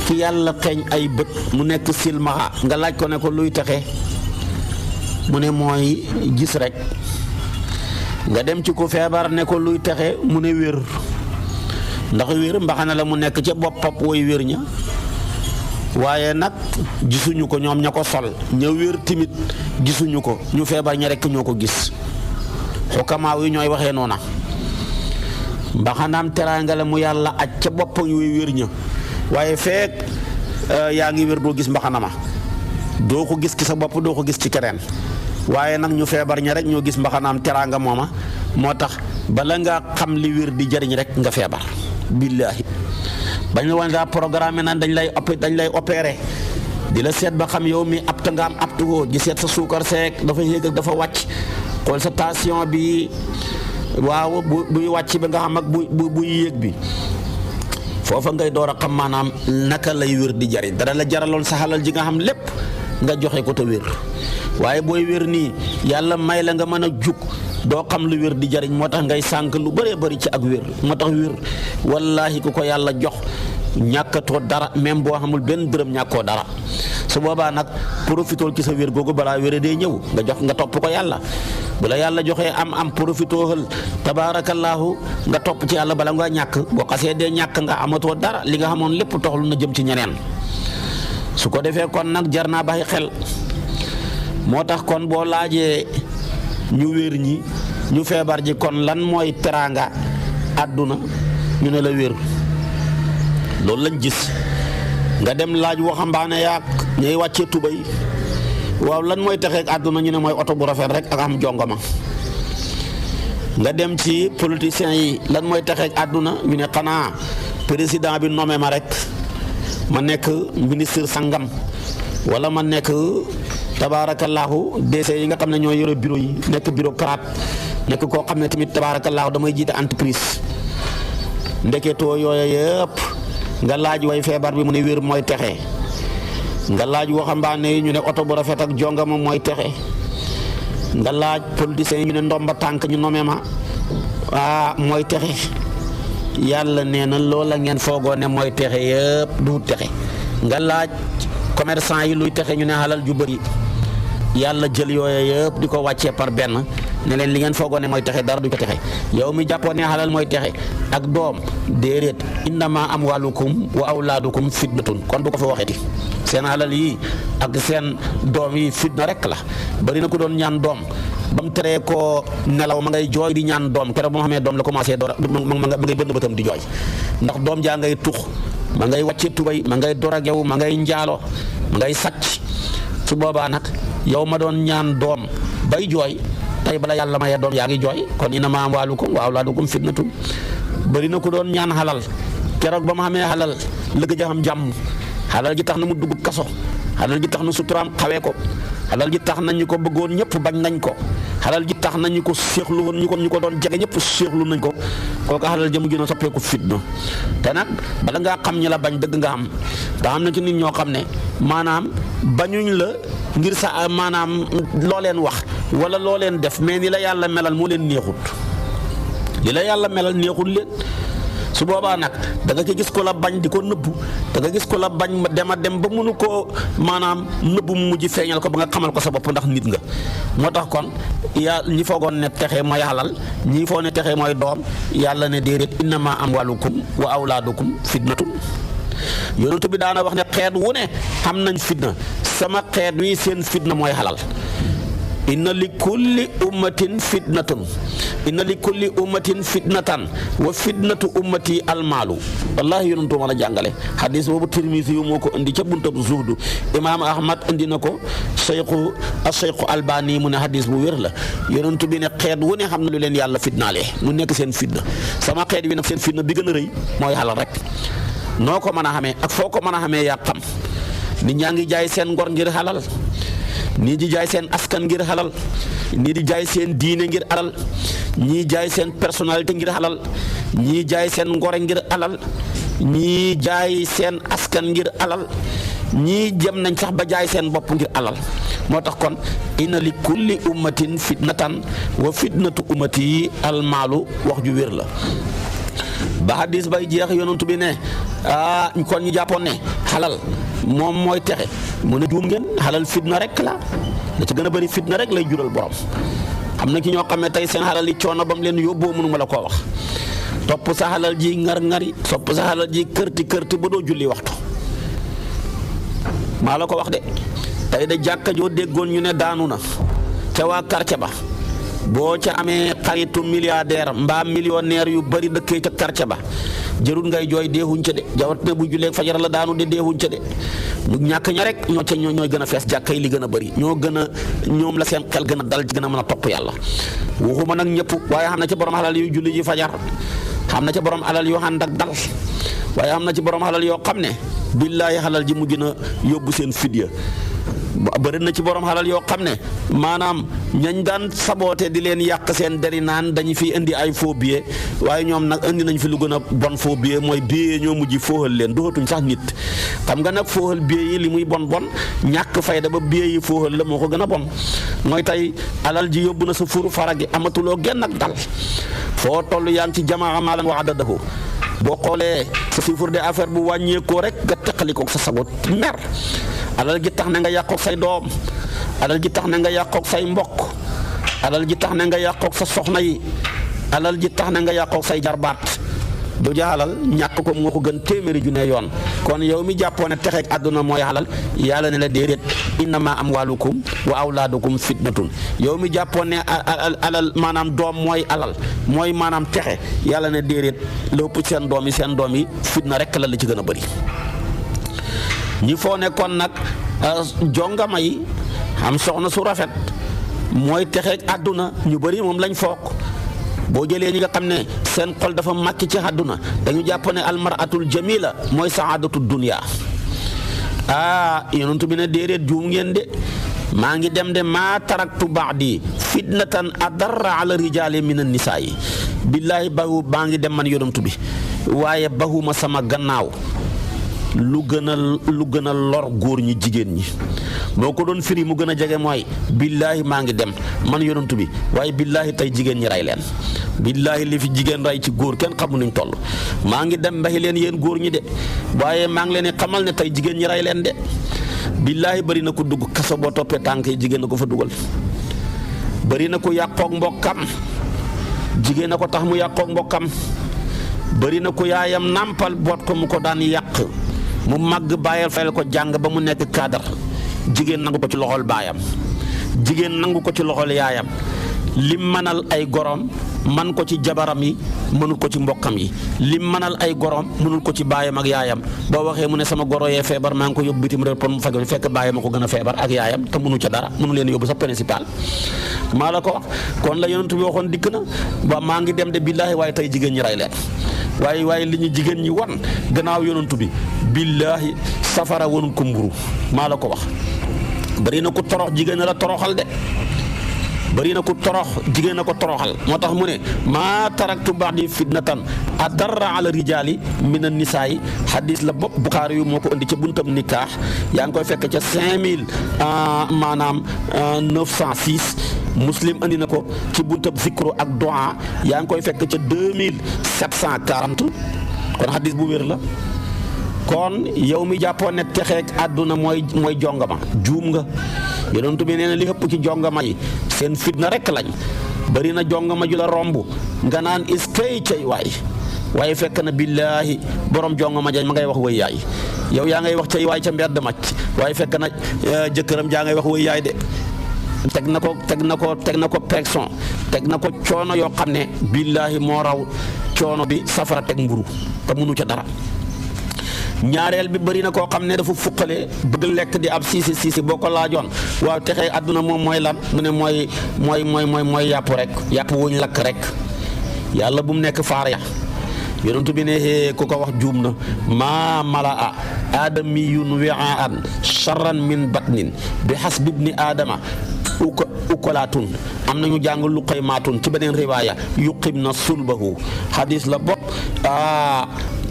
ci yàlla xeeñ ay bët mu nekk silmaxa nga laaj ko ne ko luy texe mu ne mooy gis rek nga dem ci ku feebar ne ko luy texe mu ne wér ndax wér mbaxana la mu nekk ca boppam woy wér ña waaye nag gisuñu ko ñoom ña ko sol ña wér timit gisuñu ko ñu feebar ña rekk ñoo ko gis xukamaaw yi ñooy waxee noona mbaxanaam teraanga la mu yàlla aj ca boppam yooyu wér ña waaye feek yaa ngi wér doo gis mbaxanama doo ko gis ci sa bopp doo ko gis ci keneen waaye nag ñu feebar ña rek ñoo gis mbaxanaam teraanga mooma moo tax bala nga xam li wér di jariñ rek nga feebar billaahi bañ la wan daa programme naan dañ lay opéré di la seet ba xam yow mi apta nga am aptu woo di seet sa suukar seek dafa yéeg ak dafa wàcc xool sa tension bi waaw buy wàcc ba nga xam ak buy yéeg bi foofa ngay door a xam maanaam naka lay wér di jariñ dara la jaraloon sa xalal ji nga xam lépp nga joxe ko te wér waaye booy wér nii yàlla may la nga mën a jug doo xam lu wér di jariñ moo tax ngay sànk lu bëree bëri ci ak wér moo tax wér wallaahi ku ko yàlla jox ñàkkatoo dara même boo xamul benn dërëm ñàkkoo dara su boobaa nag profitool ci sa wér googu balaa wére dee ñëw nga topp ko yàlla bu la yàlla joxee am profitool tabaarakallaahu nga topp ci yàlla bala nga ñàkk boo xasee dee ñàkk nga amatoo dara li nga xamoon lépp toxlu na jëm ci ñeneen su ko defee kon nag jar naa bàyyi xel moo tax kon boo laajee ñu wér ñi ñu feebar ji kon lan mooy teraanga àdduna ñu ne la wér loolu lañ gis nga dem laaj waxambaane yaak ñuy wàccee tubay waaw lan mooy texeeg àdduna ñu ne mooy oto bu rafet rek ak am jongama nga dem ci politiciens yi lan mooy texeeg àdduna ñu ne xanaa président bi nommé ma rek ma nekk ministre sangam wala ma nekk tabaarakallaahu DC yi nga xam ne ñoo yore bureau yi nekk bureaucrate nekk koo xam ne tamit tabaarakallaahu damay jiite entreprise ndeketoo yooyu yëpp nga laaj way feebar bi mu ne wér mooy texe nga laaj waxambaane yi ñu ne oto bu rafet ak jongama mooy texe nga laaj politiciens yi ñu ne ndomba tànk ñu nomee ma mooy texe yàlla nee na loola ngeen foogoo ne mooy texe yëpp du texe nga laaj commerçant yi luy texe ñu ne xalal ju bëri yàlla jël yooyu yëpp di ko wàccee par benn ne leen li ngeen foogoo ne mooy texe dara du ko texe yow mi jàppoo ne xalal mooy texe ak doom déedéet innama amwalukum wa awlaadukum fitnatun kon bu ko fa waxeti seen xalal yi ak seen doom yi fitna rek la bari na ko doon ñaan doom ba mu teree koo nelaw ma ngay jooy di ñaan doom keroog ba ma xamee doom la commencé door ma ngay bënn bëtam di jooy ndax doom jaa ngay tux ma ngay wàcce tubay ma ngay doragew ma ngay njaalo ma ngay sàcc su boobaa nag yow ma doon ñaan doom bay jooy tey bala yàlla maye doom yaa ngi jooy kon innamaa amwaalukum wa awlaadukum fitnatun bëri na ko doon ñaan xalal keroog ba ma xamee xalal lëgg ja xam jàmm xalal ji tax na mu dugg kaso xalal ji tax na suturaam xawee ko xalal ji tax na ñu ko bëggoon ñëpp bañ nañ ko xalal ji tax na ñu ko séexlu woon ñu ko doon jege ñëpp séexlu nañ ko kooku xalal ja mu gën a soppeeku fitna te nag bala ngaa xam ñi la bañ dëgg nga xam te am na ci nit ñoo xam ne maanaam bañuñ la ngir sa maanaam loo leen wax wala loo leen def mais ni la yàlla melal moo leen neexut li la yàlla melal neexut leen su boobaa nag da nga ci gis ko la bañ di ko nëbbu da nga gis ko la bañ dema dem ba mënu koo maanaam nëbbu mu mujj feeñal ko ba nga xamal ko sa bopp ndax nit nga moo tax kon ñi foogoon ne texe mooy xalal ñi foog ne texe mooy doom yàlla ne déedéet innama amwalukum wa awlaadukum fitnatun yonent bi daana wax ne xeet wu ne xam nañ fitna sama xeet wi seen fitna mooy xalal inna li kulli ummatin fitnatun inna li kulli ummatin fitnatan wa fitnatu ummati almaalu wallahi yonentu mën a jàngale xadis boobu Tirmisi yu moo ko indi ca buntab zuhdu imaam Ahmad indi na ko Cheikhu Albani mu ne xadis bu wér la yonentu bi ne xeet wu ne xam na lu leen yàlla fitnaalee mu nekk seen fitna sama xeet wi nag seen fitna bi gën a rëy mooy xalal rek noo ko mën a xamee ak foo ko mën a xamee yaa xam nit ñaa ngi jaay seen ngor ngir xalal nii di jaay seen askan ngir xalal nii di jaay seen diine ngir alal ñii jaay seen personnalité ngir alal ñii jaay seen ngore ngir alal ñii jaay seen askan ngir alal ñii jëm nañ sax ba jaay seen bopp ngir alal moo tax kon inna li kulli ummatin fitnatan wa fitnatu ummati almaalu wax ju wér la ba hadis bay jeex yonentu bi ne kon ñu jàppoon ne xalal moom mooy texe mu ne juum ngeen xalal fitna rek la ci gën a bëri fitna rek lay jural borom xam na ki ñoo xam ne tey seen xalal yi coono ba mu leen yóbboo mënu ma la koo wax topp sa xalal ji ngar-ngari topp sa xalal ji kërti ba doo julli waxtu maa la ko wax de tey de jàkka joo déggoon ñu ne daanu na ca waa quartier ba boo ca amee xaritu milliardaire mbaa millionnaire yu bari dëkkee ca quartier ba jërul ngay jooy deexuñ ca de jawat ne bu jullee fajar la daanu de deexuñ ca de ñu ñàkk ña rek ñooy gën a fees jàkka yi li gën a bari ñoom la seen xel gën a dal gën a mën a topp yàlla waxuma nag ñëpp waaye xam na ci borom alal yu julli ji fajar xam na ca borom alal yoo ànd ak dal waaye xam na ci borom alal yoo xam ne billaahi alal ji mu gën a yóbbu seen fidya bëri na ci borom xalal yoo xam ne maanaam ñañ daan saboote di leen yàq seen deri naan dañu fi indi ay faux billets waaye ñoom nag indi nañ fi lu gën a bon faux billet mooy billet ñoo mujj fooxal leen doxatuñ sax nit xam nga nag fooxal billet yi li muy bon bon ñàkk fayda ba billet yi fooxal la moo ko gën a bon mooy tey alal ji yóbbu na sa furu fara gi amatuloo genn ak dal foo toll yaa ngi ci jamaa maalan wa adadahu boo xoolee sa chiffre d'affaires bu wàññeekoo rek nga teqalikoo sa sago mer alal ji tax na nga yàqoog say doom alal ji tax na nga yàqoog say mbokk alal ji tax na nga yàqoog sa soxna yi alal ji tax na nga yàqoog say jarbaat du jaalal ñàkk ko moo ko gën téeméeri junne yoon kon yow mi jàppoo ne texeeg àdduna mooy xalal yàlla ne la déedéet innama amwalukum wa awlaadukum fitnatun yow mi jàppoo ne alal maanaam doom mooy alal mooy maanaam texe yàlla ne déedéet lépp seen doom yi fitna rek la ci gën a bëri ñi foo ne kon nag jongama yi am soxna su rafet mooy texeeg àdduna ñu bëri moom lañ foog boo jëlee ñi nga xam ne seen xol dafa màcc ci àdduna dañu jàpp ne almaratul jamila mooy saadatu dunya yonent bi ne déedéet juum ngeen de maa ngi dem de maa taraktu baadi fitnatan adarra ala rijaali min an nisaa yi billaahi baa ngi dem man yonent bi waaye bahuma sama gannaaw lu gën a lor góor ñi jigéen ñi boo ko doon firi mu gën a jege mooy billaahi maa ngi dem man yonent bi waaye billaahi tey jigéen ñi rey leen billaahi li fi jigéen rey ci góor kenn xamu nuñ toll maa ngi dem mbaxi leen yéen góor ñi de waaye maa ngi leen di xamal ne tey jigéen ñi rey leen de billaahi bëri na ko dugg kaso boo toppee tànk yi jigéen na ko fa dugal bëri na ko yàqoog mbokkam jigéen na ko tax mu yàqoog mbokkam bëri na ko yaayam nàmpal boot ko mu ko daan yàq mu màgg bàyyil fayal ko jàng ba mu nekk cadre jigéen nangu ko ci loxol baayam jigéen nangu ko ci loxol yaayam lim manal ay gorom man ko ci jabaram yi mënul ko ci mbokkam yi lim manal ay gorom mënul ko ci baayam ak yaayam boo waxee mu ne sama goro yee feebar maa ngi ko yóbbu bitim réew pour mu faj fekk baayam a ko gën a feebar ak yaayam te mënu ca dara mënu leen yóbbu sax principal maa la ko wax kon la yonent bi waxoon dikk na ba maa ngi dem de billaahi waaye tey jigéen ñi rey leen waaye li ñu jigéen ñi wan gannaaw yonent bi billaahi safara wanul ko mburu maa la ko wax bari na ko torox jigéen la toroxal de bari na ko torox jigéen na ko toroxal moo tax mu ne maa taraktu ba'di fitnatan adarra ala rijaali min an nisaa'i hadis la bopp Buxaari yu moo ko indi ca buntam nikaax yaa ngi koy fekk ca 5000 maanaam 906 Muslim andi na ko ci buntab zikru ak du'a yaa ngi koy fekk ca 2740 kon hadis bu wér la kon yow mi jàppoon ne texeeg àdduna mooy jongama juum nga yonent bi nee na li ëpp ci jongama yi seen fitna rek lañ bari na jongama ju la romb nga naan iskay cay waaye fekk na billaahi borom jongama ja ma ngay wax wëy yaay yow yaa ngay wax cay waay ca mbedd macc waaye fekk na jëkkëram jaa ngay wax wëy yaay de teg na ko pression teg na ko coono yoo xam ne billaahi moo raw coono bi safara teg mburu te mënu ca dara ñaareel bi bëri na koo xam ne dafa fuqale bëgg lekk di ab siisi boo ko laajoon waaw texee àdduna moom mooy lan mu ne mooy yàpp rek yàpp wuñ lakk rek yàlla bu mu nekk faar ya yonent bi ne ku ko wax juum na maa malaa aadamiyun wi'aan charran min batnin bi hasbi ibni aadama ukalaatun am nañu jàng luqaymaatun ci beneen riwaaya yuqim na sulbahu hadis la bopp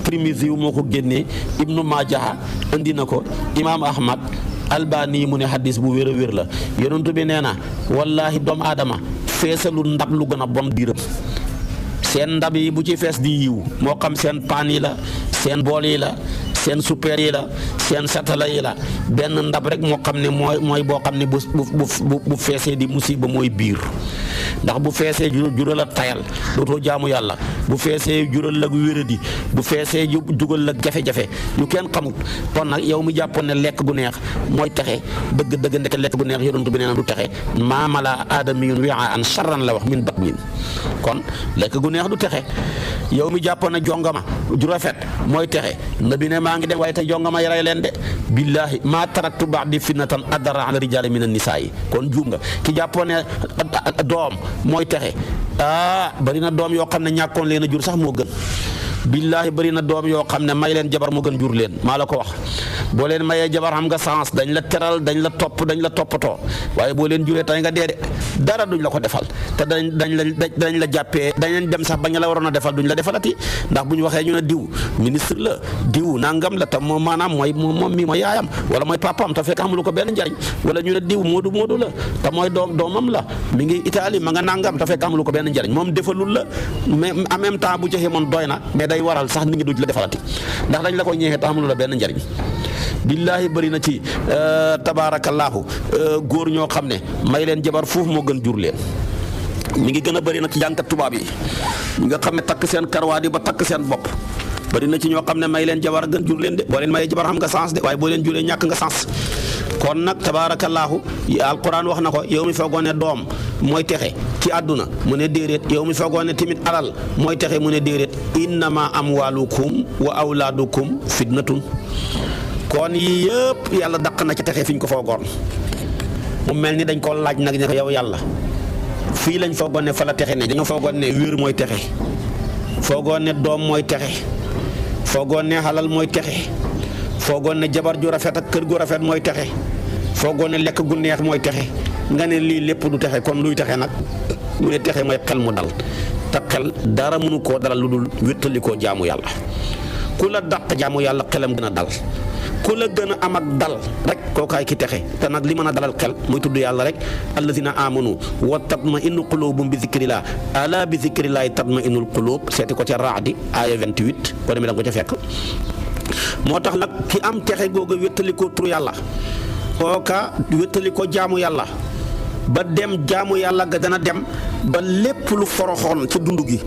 Tirmisi yu moo ko génnee Ibnu Maaja indi na ko Imaam Ahmad Albani mu ne hadis bu wér a wér la yonent bi nee na wallaahi doomu aadama feesalu ndab lu gën a bon biiram seen ndab yi bu ci fees di yiw moo xam seen paan yi la seen bool yi la seen super yi la seen satala yi la benn ndab rek moo xam ne mooy boo xam ne bu feesee di musiba mooy biir ndax bu feesee jural la tayal dootoo jaamu yàlla bu feesee jural la wéradi bu feesee jugal la jafe-jafe yu kenn xamut kon nag yow mi jàppoon ne lekk gu neex mooy texe dëgg ndeke lekk gu neex yonent bi nee na du texe maamala aadamiyun wi'aan charran la wax min batnin kon lekk gu neex du texe yow mi jàppoon ne jongama ju rafet mooy texe nabi ne maa ngi dem waaye te jongama yaray leen de billaahi maa taraktu ba'di fitnatan adarra ala rijaali min an-nisaa'i kon juum nga ki jàppoon ne doom mooy texe bari na doom yoo xam ne ñàkkoon leen a jur sax moo gën billaahi bëri na doom yoo xam ne may leen jabar mu gën jur leen maa la ko wax. boo leen mayee jabar xam nga sens dañ la teral dañ la topp dañ la toppatoo waaye boo leen juree tey nga dee de dara duñ la ko defal te dañ la jàppee dañ dem sax bañ la waroon a defal duñ la defalati ndax bu ñu waxee ñu ne diw ministre la diw nangam la te moom maanaam moom mi mooy yaayam wala mooy papaam te fekk amul ko benn njariñ wala ñu ne diw moodu la te mooy doomam la mi ngi Italie ma nga nangam te fekk amul ko benn njariñ moom defalul la mais en même temps bu joxee moom doy na mais day waral sax nit ñi duñ la defalati ndax dañ la ko ñeexee te amul la benn njariñ. billaahi bëri na ci tabaarakallaahu góor ñoo xam ne may leen jabar foofu moo gën jur leen mi ngi gën a bëri nag ci jànkat tubaab yi ñi nga xam ne takk seen karwaadi ba takk seen bopp bëri na ci ñoo xam ne may leen jabar gën jur leen de boo leen mayee jabar xam nga sens de waaye boo leen juree ñàkk nga sens kon nag tabaarakallaahu alquran wax na ko yow mi foogoon ne doom mooy texe ci àdduna mu ne déedéet yow mi foogoon ne tamit alal mooy texe mu ne déedéet innama amwaalukum wa awlaadukum fitnatun kon yii yëpp yàlla daq na ci texe fi ñu ko foogoon mu mel ni dañ ko laaj nag ne ko yow yàlla fii lañ foogoon ne fa la texe ne dañoo foogoon ne wér mooy texe foogoon ne doom mooy texe foogoon ne xalal mooy texe foogoon ne jabar ju rafet ak kër gu rafet mooy texe foogoon ne lekk gu neex mooy texe nga ne lii lépp du texe kon luy texe nag mu ne texe mooy xel mu dal te xel dara mënu koo dalal lu dul wéttali koo jaamu yàlla ku la dàq jaamu yàlla xelam gën a dal ku la gën a am ak dal rek kookaay ki texe te nag li mën a dalal xel muy tudd yàlla rek allazina amanu wa tatma'innu qulubuhum bi zikrillah ala bi zikrillahi tatma'innul qulub seeti ko ca Raadi aaya 28 boo demee da nga ko ca fekk moo tax nag ki am texe googu wéttali ko turu yàlla kooka wéttali ko jaamu yàlla ba dem jaamu yàlla ga dana dem ba lépp lu foroxoon ci dund gi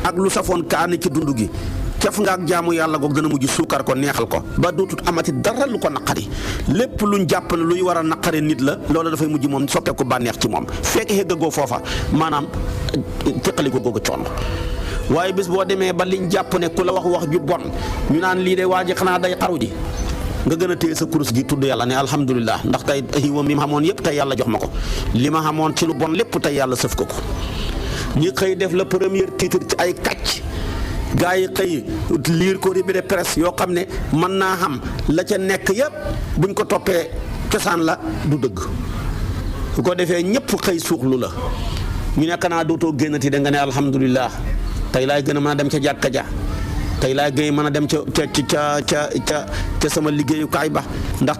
ak lu safoon kaani ci dund gi caf nga ak jaamu yàlla goog dana mujj suukar ko neexal ko ba dootut amati dara lu ko naqari lépp luñ jàpp ne luy war a naqari nit la loolu dafay mujj moom soppeeku bànneex ci moom fekk xëggagoo foofa maanaam teqali ko googu coono waaye bis boo demee ba liñ jàpp ne ku la wax ju bon ñu naan lii de waa ji xanaa day xaru ji nga gën a téye sa kurus gi tudd yàlla ne alhamdulilah ndax tey xiiwam yi ma xamoon yëpp tey yàlla jox ma ko li ma xamoon ci lu bon lépp tey yàlla sëf ko ko ñi xëy def la premier titre ci ay kàcc gaa yi xëy liir ko revue de presse yoo xam ne mën naa xam la ca nekk yëpp buñ ko toppee cosaan la du dëgg su ko defee ñëpp xëy suuxlu la ñu nekk naa dootoo génnati da nga ne alhamdulilah tey laay gën a mën a dem ca jàkka ja tey laay gën a mën a dem ca sama liggéeyukaay ba ndax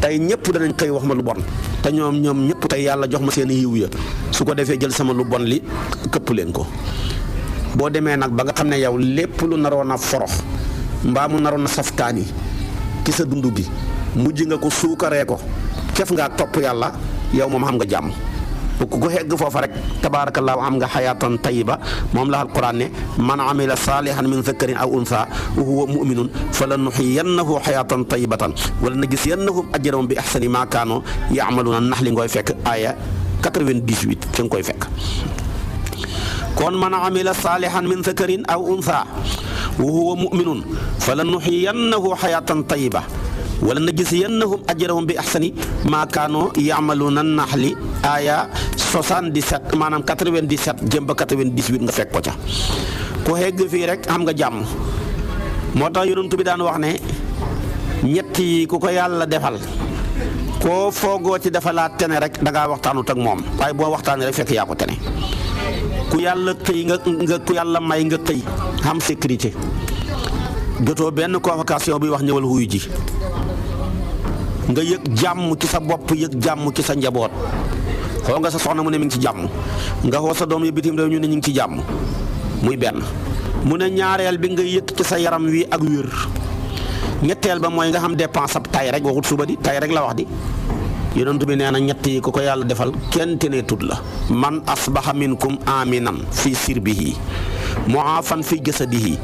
tey ñëpp danañ xëy wax ma lu bon te ñoom ñëpp tey yàlla jox ma seen yiw ya su ko defee jël sama lu bon li këpp leen ko. boo demee nag ba nga xam ne yow lépp lu naroon a forox mbaa mu naroon a safkaani ci sa dund gi mujj nga ko suukaree ko cef ngaa topp yàlla yow moom xam nga jàmm ku xegg foofa rek tabaarakallaahu am nga xayaatan tayiba moom la alquran ne man amila saalihan min zakarin aw unsa wa huwa muminun fa la nuxiyannahu xayaatan tayibatan wala najziyannahum ajrahum bi ahsani ma kaanu yaamaluuna nax li ngoy fekk aaya 98 fi nga koy fekk kon man amila saalihan min zakarin aw unsa wa huwa muminun fa la nuxiyannahu xayaatan tayiba wala najziyannahum ajrahum bi ahsani ma kaanu yaamaluuna naxli aaya 77 maanaam 97 jëm ba 98 nga fekk ko ca ku xegg fii rek xam nga jàmm moo tax yonent bi daan wax ne ñett yi ku ko yàlla defal koo foogoo ci defalaat tene rek da ngaa waxtaanut ak moom waaye boo waxtaanee rek fekk yaa ko tene ku yàlla xëy nga ku yàlla may nga xëy xam sécurité jotoo benn convocation bi wax ñëwal wuyu ji nga yëg jàmm ci sa bopp yëg jàmm ci sa njaboot xoo nga sa soxna mu ne mi ngi ci jàmm nga xoo sa doom yi bitim réew ñu ne ñu ngi ci jàmm muy benn mu ne ñaareel bi nga yëg ci sa yaram wi ak wér ñetteel ba mooy nga xam dépense ab tay rek waxut suba di tay rek la wax di yonent bi nee na ñett yi ku ko yàlla defal kenn te ne tut la man asbaha minkum aminan fi sirbihi muafan fi jasadihi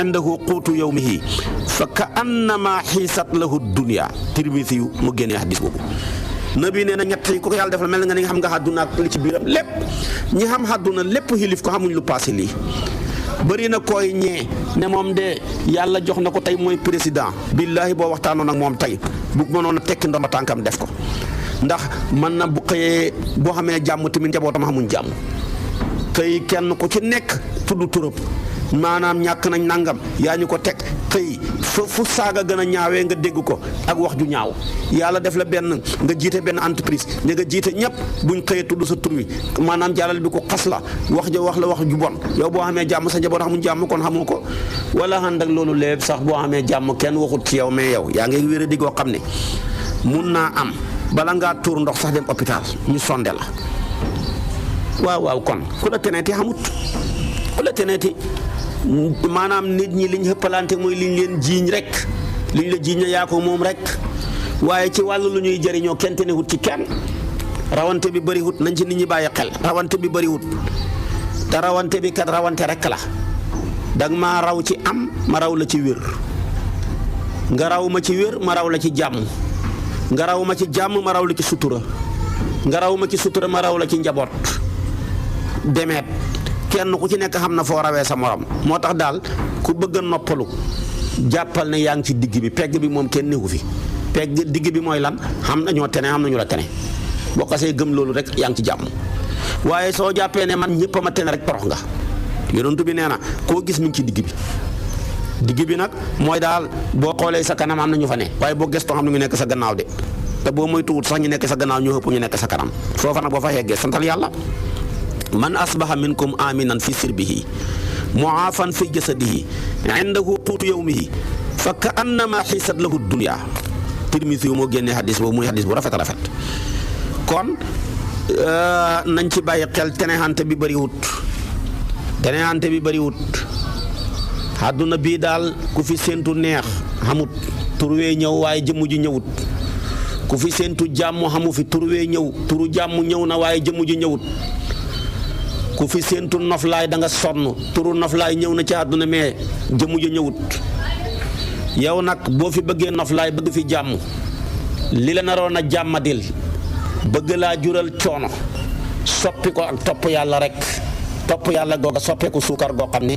indahu quutu yawmihi fa ka annama xiisat lahu dunya Tirmisi yu mu génnee hadis boobu nabi nee na ñett yi ku ko yàlla defal mel nga ni nga xam nga àdduna ak li ci biiram lépp ñi xam àdduna lépp xilif ko xamuñ lu passé lii bëri na koy ñee ne moom de yàlla jox na ko tey mooy président billaahi boo waxtaanoon ak moom tey bu mënoon a tekki ndomba tànkam def ko ndax man na bu xëyee boo xamee jàmm tamit njabootam xamuñ jàmm tey kenn ku ci nekk tudd turab maanaam ñàkk nañ nangam yaa ñu ko teg xëy fu saaga gën a ñaawee nga dégg ko ak wax ju ñaaw yàlla def la benn nga jiite benn entreprise nga jiite ñëpp buñ xëyee tudd sa tur wi maanaam jàllal bi ko xas la wax la wax ju bon yow boo xamee jàmm sa njaboot xamuñ jàmm kon xamoo ko wala ànd ak loolu lépp sax boo xamee jàmm kenn waxut ci yow mais yow yaa ngi wér di goo xam ne mun naa am bala ngaa tuur ndox sax dem hôpital ñu sonde la waaw kon ku la teneeti xamut ku la teneeti maanaam nit ñi liñ xëppalante mooy liñ leen jiiñ rek liñ la jiiñ yaa ko moom rek waaye ci wàllu lu ñuy jëriñoo kenn tenewut ci kenn rawante bi bëriwut nañ ci nit ñi bàyyi xel rawante bi bëriwut te rawante bi kat rawante rek la danga maa raw ci am ma raw la ci wér nga raw ma ci wér ma raw la ci jàmm nga raw ma ci jàmm ma raw la ci sutura nga raw ma ci sutura ma raw la ci njaboot demeet kenn ku ci nekk xam na foo rawee sa morom moo tax daal ku bëgg a noppalu jàppal ne yaa ngi ci digg bi pegg bi moom kenn newu fi pegg digg bi mooy lan xam na ñoo tene xam na ñu la tene boo xasee gëm loolu rek yaa ngi ci jàmm waaye soo jàppee ne man ñëpp a ma tene rek torox nga yonent bi nee na koo gis mi ngi ci digg bi nag mooy daal boo xoolee sa kanam am na ñu fa ne waaye boo gëstoo xam ne ñu nekk sa gannaaw de te boo moytuwut sax ñu nekk sa gannaaw ñoo ëpp ñu nekk sa kanam foofa nag boo fa yeggee santal yàlla man asbaha minkum aminan fi sirbihi muafan fi jasadihi indahu quutu yawmihi fa ka annama xiisat lahu dunya Tirmisi moo génnee hadis boobu muy hadis bu rafet a rafet kon nañ ci bàyyi xel tenexante bi bëriwut àdduna bii daal ku fi séentu neex xamut turwee ñëw waaye jëmm ji ñëwut ku fi séentu jàmm xamu fi turwee ñëw turu jàmm ñëw na waaye jëmm ji ñëwut ku fi séentu noflaay da nga sonn turu noflaay ñëw na ci àdduna mais jëmm ji ñëwut yow nag boo fi bëggee noflaay bëgg fi jàmm li la naroon a jàmmadil bëgg laa jural coono soppi ko ak topp yàlla rek topp yàlla googa soppeeku suukar goo xam ne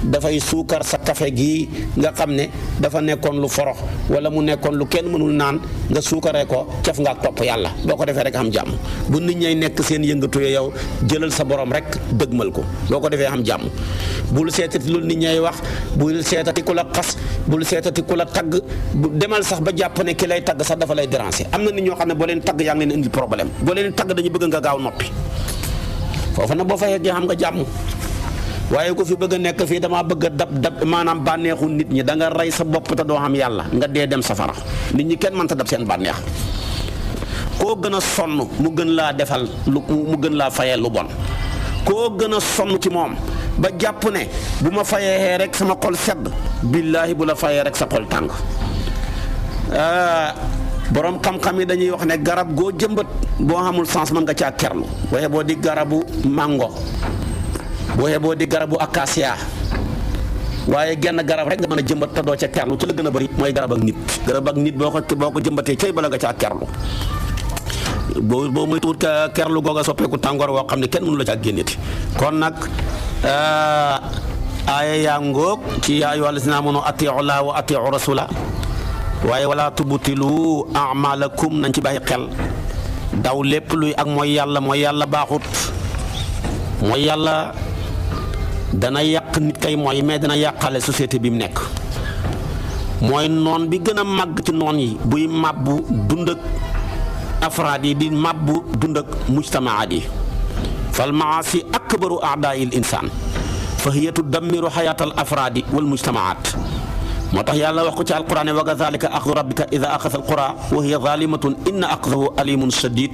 dafay suukar sa kafe gi nga xam ne dafa nekkoon lu forox wala mu nekkoon lu kenn mënul naan nga suukaree ko caf nga ak topp yàlla boo ko defee rek am jàmm bu nit ñay nekk seen yëngatu yow jëlal sa borom rek dëgmal ko boo ko defee am jàmm bul seetati lu nit ñay wax bul seetati ku la xas bul seetati ku la tagg demal sax ba jàpp ne ki lay tagg sax dafa lay déranger am na nit ñoo xam ne boo leen tagg yaa ngi leen indil problème boo leen tagg dañu bëgg nga gaaw noppi foofu nag boo fa yeggee xam nga jàmm waaye ko fi bëgg a nekk fii damaa bëgg a dab maanaam bànneexu nit ñi da nga rey sa bopp te doo xam yàlla nga dee dem safara nit ñi kenn mënta dab seen bànneex koo gën a sonn mu gën laa defal mu gën laa fayee lu bon koo gën a sonn ci moom ba jàpp ne bu ma fayee rek sama xol sedd billaahi bu la fayee rek sa xol tàng borom xam-xam yi dañuy wax ne garab goo jëmbat boo xamul sens mën nga caa kerlu waaye boo di garabu mango boo di garabu acacia waaye genn garab rek nga mën a jëmbat te doo ca kerlu ci la gën a bëri mooy garab ak nit boo ko jëmbatee cay bala nga caa kerlu boo muy tuut kerlu googa soppeeku tàngoor woo xam ne kenn mënu la caa génneti kon nag aaya yaa ngóog ci yaa ayyuhal lazina aamanu atii'u llaaha wa atii'u rasuula waaye wala tubtilu a'maalakum nañ ci bàyyi xel daw lépp luy ak mooy yàlla baaxut mooy yàlla dana yàq nit kay mooy mais dana yàqale société bi mu nekk mooy noon bi gën a màgg ci noon yi buy màbbu dund ak afraad yi di màbbu dund ak mujtamaat yi fal maasi akbaru a'daa'il insaan fa hiya tudammiru xayaatal afraadi wal mujtamaat moo tax yàlla wax ko ci alquran wa kazaalika axdu rabbika idaa axada alqura wa hiya zaalimatun inna axdahu aliimun shadiid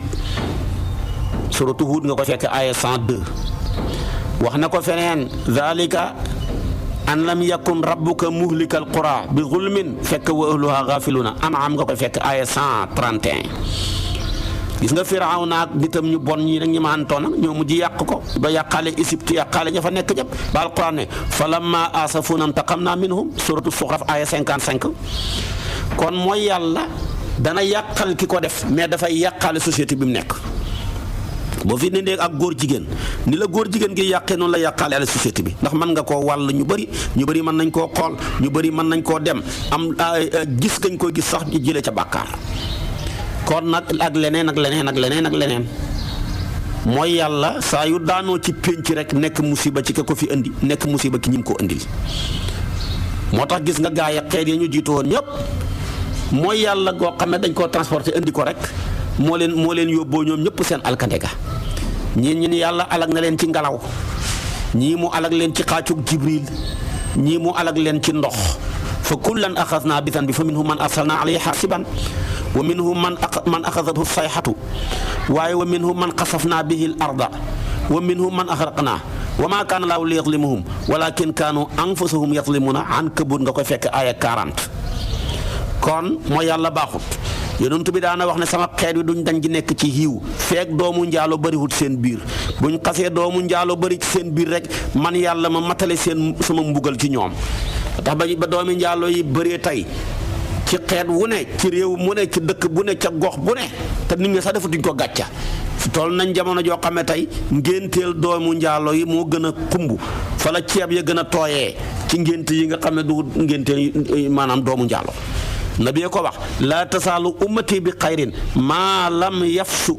suratu Huud nga ko fekk aaya 102 wax na ko feneen zaalika an lam yakun rabbuka muhlikal qura bi zulmin fekk wa ahluha gaafiluuna An'aam nga ko fekk aaya 131 gis nga Firawna ak nitam ñu bon ñi nag ñi ma antoon nag ñoo mujj yàq ko ba yàqaale Égypte yàqaale ña fa nekk jëpp ba alquran ne falamma asafuuna intaqamna minhum suratu Suxraf aaya 55 kon mooy yàlla dana yàqal ki ko def mais dafay yàqaale société bi mu nekk boo fi ne ak góor jigéen ni la góor jigéen gi yàqee noonu la yàqaale ala société bi ndax mën nga koo wàll ñu bëri mën nañ koo xool ñu bëri mën nañ koo dem am gis gañ koy gis sax ñu jëlee ca bàkkaar kon nag ak leneen mooy yàlla saa yu daanoo ci pénc rek nekk musiba ci ka ko fi indi nekk musiba ki ñim ko indil. moo tax gis nga gaa yi xeet yi ñu jiitu woon ñëpp mooy yàlla goo xam ne dañ koo transporté indi ko rek moo leen yóbboo ñoom ñëpp seen alkande ga. ñii ñu ni yàlla alag na leen ci ngelaw, ñii mu alag leen ci xaacug jibril, ñii mu alag leen ci ndox. fa kullan axadnaa bi zanbi fa minhum man arsalnaa alayhi xaasiban wa minhum man axadathu sayxatu waaye wa minhum man xasafnaa bihi l arda wa minhum man axraqnaa wa maa kaana laahu li yazlimahum walakin kaanu anfusahum yazlimuuna Ankabut nga koy fekk aaya 40. kon mooy yàlla baaxut. yonent bi daana wax ne sama xeet wi duñ dañ di nekk ci xiiw feek doomu njaalo bëriwut seen biir buñ xasee doomu njaalo bëri ci seen biir rek man yàlla ma matale seen sama mbugal ci ñoom. tax ba doomi njaalo yi bëree tey ci xeet wu ne ci réew mu ne ci dëkk bu ne ca gox bu ne te nit ñi sax defatuñ ko gàcca toll nañ jamono joo xam ne tey ngénteel doomu njaalo yi moo gën a xumb fa la ceeb ya gën a tooyee ci ngént yi nga xam ne du ngénteel maanaam doomu njaalo. nabi ko wax laa tasaalu ummati bi xayrin maa lam yafsu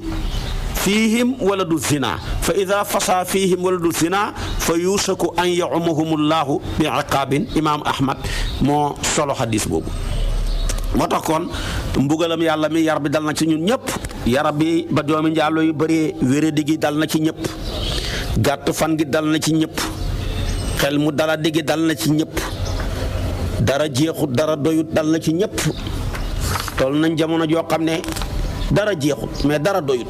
fiihim waladu zina fa ida fasa fiihim waladu zina fa yuusaku an yaumahumullahu bi iqaabin imaam Ahmad moo solo xadis boobu. moo tax kon mbugalam yàlla mi yar bi dal na ci ñun ñëpp yarab bi ba doomi njaaloo yu bëree wéradi gi dal na ci ñëpp gàtt fan gi dal na ci ñëpp xel mu dala digi dal na ci ñëpp dara jeexut dara doyut dal na ci ñëpp toll nañ jamono joo xam ne dara jeexut mais dara doyut.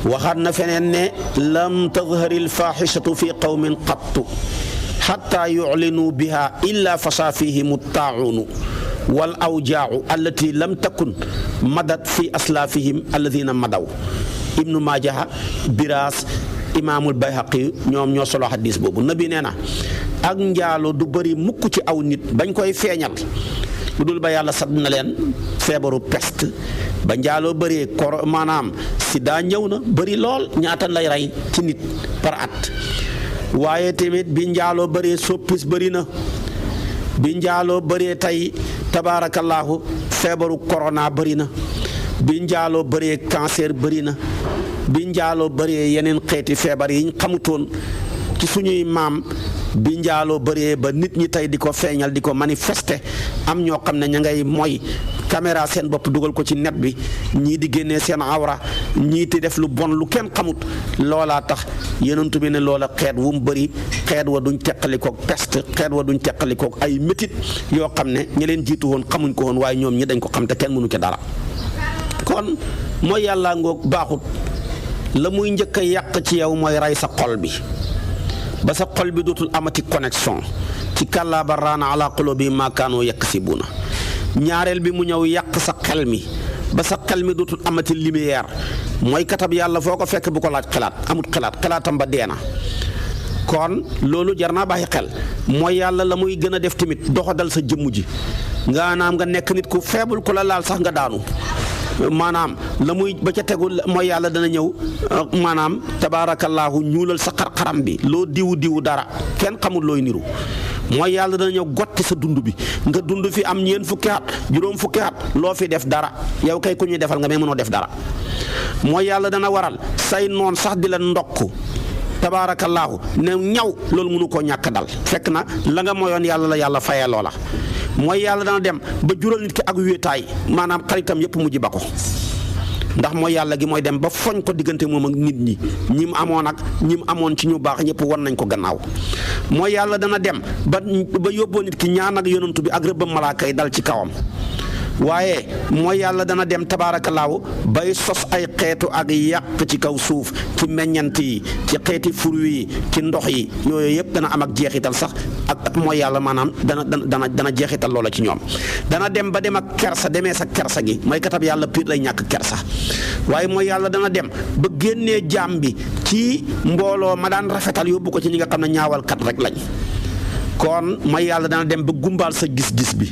waxaat na feneen ne lam tadhari alfaxishatu fi qawmin qattu xatta yuclinuu biha illa fasa fihim attaacuunu wal awjaacu allati lam takun madat fi aslaafihim alladina madaw. ibnu maajaha biraas imaamul bayhaqi ñoom ñoo solo xadis boobu. nabi nee na ak njaalo du bëri mukk ci aw nit bañ koy feeñal lu dul ba yàlla sadd na leen feebaru peste. ba njaaloo bëree maanaam sida ñëw na bëri lool ñaata lay rey ci nit par at waaye tamit bi njaaloo bëree soppis bëri na bi njaaloo bëree tey tabaarakallaahu feebaru corona bëri na bi njaaloo bëree cancer bëri na bi njaaloo bëree yeneen xeeti feebar yi ñu xamutoon ci suñuy maam bi njaaloo bëree ba nit ñi tey di ko feeñal di ko manifester am ñoo xam ne ña ngay mooy caméra seen bopp dugal ko ci net bi ñii di génnee seen awra ñii di def lu bon lu kenn xamut loolaa tax yonent bi ne loola xeet wu mu bëri xeet wa duñ teqalikook peste xeet wa duñ teqalikook ay métit yoo xam ne ñi leen jiitu woon xamuñ ko woon waaye ñoom ñi dañ ko xam te kenn mënu ca dara. kon mooy yàlla ngoog baaxut la muy njëkk a yàq ci yow mooy rey sa xol bi ba sa xol bi dootul amati connexion ci kàllaa bal raana ala quluubihim maa kaanuu yaksibuuna. ñaareel bi mu ñëw yàq sa xel mi ba sa xel mi dootul amati lumière mooy katab yàlla foo ko fekk bu ko laaj xalaat amut xalaatam ba dee na. kon loolu jar naa bàyyi xel mooy yàlla la muy gën a def tamit doxadal sa jëmm ji nga naam nga nekk nit ku faible ku la laal sax nga daanu maanaam la muy ba ca tegu mooy yàlla dana ñëw maanaam tabaarakallaahu ñuulal sa xar-xaram bi loo diwu dara kenn xamul looy niru. mooy yàlla dana ñëw gotti sa dund bi nga dund fi am ñeent fukki at juróom fukki at loo fi def dara yow kay ku ñuy defal nga mais mënoo def dara. mooy yàlla dana waral say noon sax di la ndokk tabaarakallaahu ne ñaw loolu mënu koo ñàkk dal fekk na la nga moyoon yàlla la yàlla fayee loola. mooy yàlla dana dem ba jural nit ki ak wéetaay maanaam xaritam yëpp mujj ba ko ndax mooy yàlla gi mooy dem ba foñ ko diggante moom ak nit ñi ñi mu amoon ak ñi mu amoon ci ñu baax ñëpp wan nañ ko gannaaw. mooy yàlla dana dem ba yóbboo nit ki ñaan ak yonantu bi ak rëbbam malaaka yi dal ci kawam. waaye mooy yàlla dana dem tabaarakallaahu bay sos ay xeetu ak yàq ci kaw suuf ci meññant yi ci xeeti fruit yi ci ndox yi yooyu yëpp dana am ak jeexital sax ak mooy yàlla maanaam dana jeexital loola ci ñoom. dana dem ba dem ak kersa demee sa kersa gi mooy katab yàlla piir lay ñàkk kersa. waaye mooy yàlla dana dem ba génnee jaam bi ci mbooloo ma daan rafetal yóbbu ko ci ñi nga xam ne ñaawalkat rek lañ. kon mooy yàlla dana dem ba gumbaal sa gis-gis bi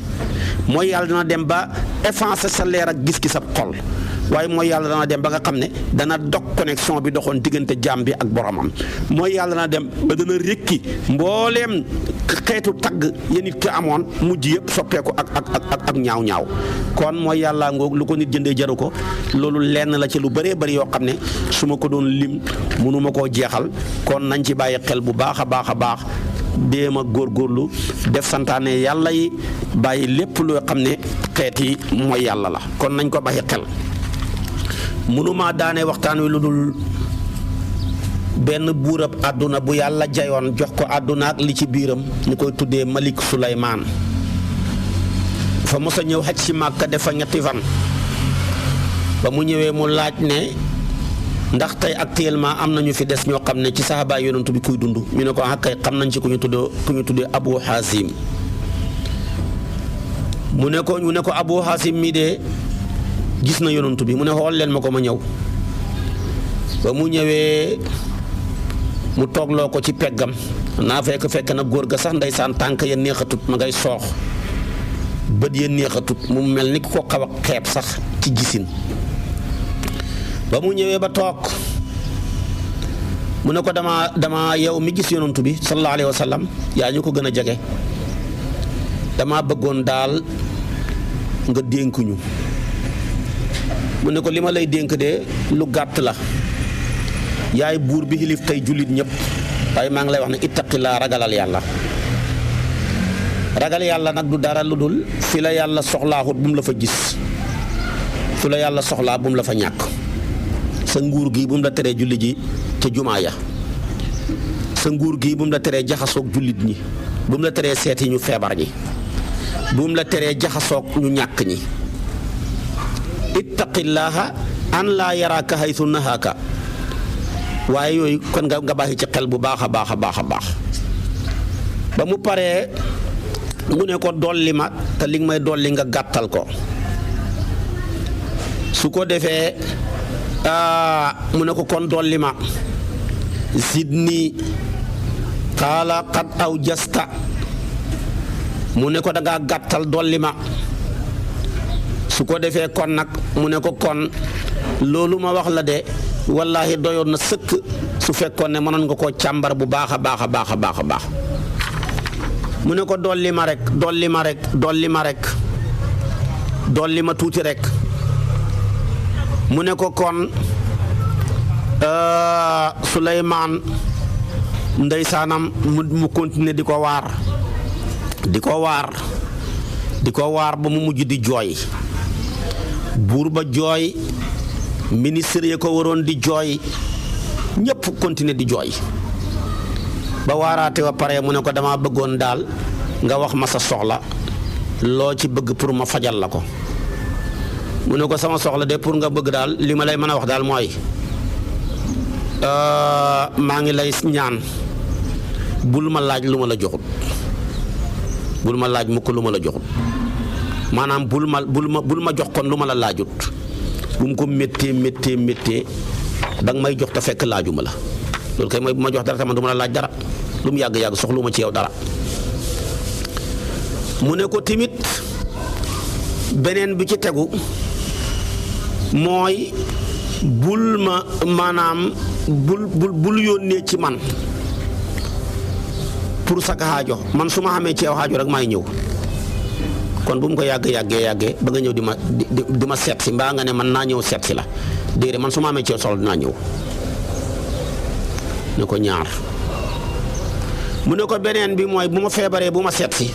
mooy yàlla dana dem ba effacer sa leer ak gis-gis ab xol waaye mooy yàlla dana dem ba nga xam ne dana dog connexion bi doxoon diggante jaam bi ak boromam. mooy yàlla dana dem ba dana rékki mbooleem xeetu tagg ya nit ki amoon mujj yëpp soppeeku ak ñaaw-ñaaw kon mooy yàlla ngoog lu ko nit jëndee jaru ko loolu lenn la ci lu bëree bëri yoo xam ne su ma ko doon lim mënuma koo jeexal kon nañ ci bàyyi xel bu baax a baax a baax déem a góorgóorlu def santaane yàlla yi bàyyi lépp loo xam ne xeeti mooy yàlla la kon nañ ko bàyyi xel mënuma daane waxtaan wi lu dul benn buurab àdduna bu yàlla jayoon jox ko àdduna ak li ci biiram ñu koy tuddee Malik Suleymaan fa mos a ñëw xaj si Màkka defa ñetti fan ba mu ñëwee mu laaj ne ndax tey actuellement am na ñu fi des ñoo xam ne ci saxaabaay yonantu bi kuy dund ñu ne ko ah kay xam nañ ci ku ñu tuddee Abu Hasim mu ne ko Abu Hasim mi de gis na yonantu bi mu ne xool leen ma ko ma ñëw ba mu ñëwee mu toogloo ko ci peggam naa fekk na góor ga sax ndeysaan tànk ya neexatut ma ngay soox bët ya neexatut mu mel ni ku ko xaw a xeeb sax ci gisin ba mu ñëwee ba toog mu ne ko dama yow mi gis yonantu bi sallallahu alayhi wa sallam yaa ñu ko gën a jege dama bëggoon daal nga dénkuñu mu ne ko li ma lay dénk de lu gàtt la yaay buur bi xilif tey jullit ñëpp waaye maa ngi lay wax ne ittaqillaa ragalal yàlla nag du dara lu dul fi la yàlla soxlaaxut bu mu la fa gis fi la yàlla soxlaa bu mu la fa ñàkk sa nguur gi bu mu la teree julli ji ca jumaa ya sa nguur gi bu mu la teree jaxasoog jullit ñi bu mu la teree seeti ñu feebar ñi bu mu la teree jaxasoog ñu ñàkk ñi ittaqillaaha an laa yaraaka haythu nahaaka waaye yooyu kon nga bàyyi ci xel bu baax a baax a baax a baax ba mu paree mu ne ko dolli ma te li nga may dolli nga gàttal ko su ko defee mu ne ko kon dolli ma zidni qaala qad aw jasta mu ne ko dangaa gàttal dolli ma su ko defee kon nag mu ne ko kon loolu ma wax la de wallaahi doyoon na sëkk su fekkoon ne mënoon nga koo càmbar bu baax a baax a baax a baax a baax mu ne ko dolli ma tuuti rek mu ne ko kon Suleymaan ndeysaanam mu continuer di ko waar ba mu mujj di jooy buur ba jooy ministre yi ko waroon di jooy ñëpp continuer di jooy ba waaraate wa pare mu ne ko dama bëggoon daal nga wax ma sa soxla loo ci bëgg pour ma fajal la ko mu ne ko sama soxla de pour nga bëgg daal li ma lay mën a wax daal mooy maa ngi lay ñaan bul ma laaj lu ma la joxut bul ma laaj mukk lu ma la joxut maanaam bul ma jox kon lu ma la laajut bu mu ko méttee danga may jox te fekk laajuma la loolu kay mooy bu ma jox dara tamit du ma la laaj dara lu mu yàgg soxlu ma ci yow dara mu ne ko timit beneen bi ci tegu mooy bul ma maanaam bul yónnee ci man pour saka xaajo man su ma xamee ci yow xaajo rek maay ñëw kon bu mu ko yàggee ba nga ñëw di ma seet si mbaa nga ne man naa ñëw seet si la déedéet man su ma amee ci yow soxla dinaa ñëw ne ko ñaar mu ne ko beneen bi mooy bu ma feebaree bu ma seet si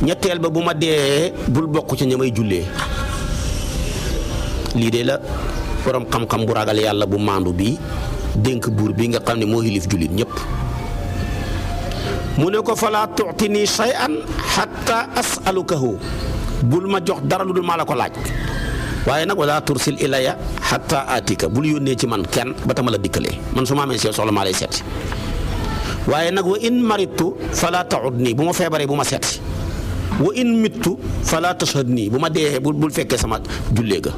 ñetteel ba bu ma dee bul bokk ci ña may jullee lii de la borom xam-xam bu ragal yàlla bu maandu bi dénk buur bi nga xam ne moo xilif jullit ñëpp mu ne ko falaa tu'tini shay'an hatta as'alukahu bul ma jox dara lu dul maa la ko laaj waaye nag wala tursil ilayya hatta atika bul yónnee ci man kenn ba tama la dikkalee man su ma amee si soxla maa lay seeti waaye nag wa in maritu fala ta'udni bu ma feebaree bu ma seeti wa in mittu fala tashhadni bu ma dee bul fekkee sama jullee ga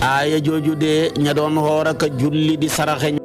aaya jooju de ña doon xoor ak julli di saraxe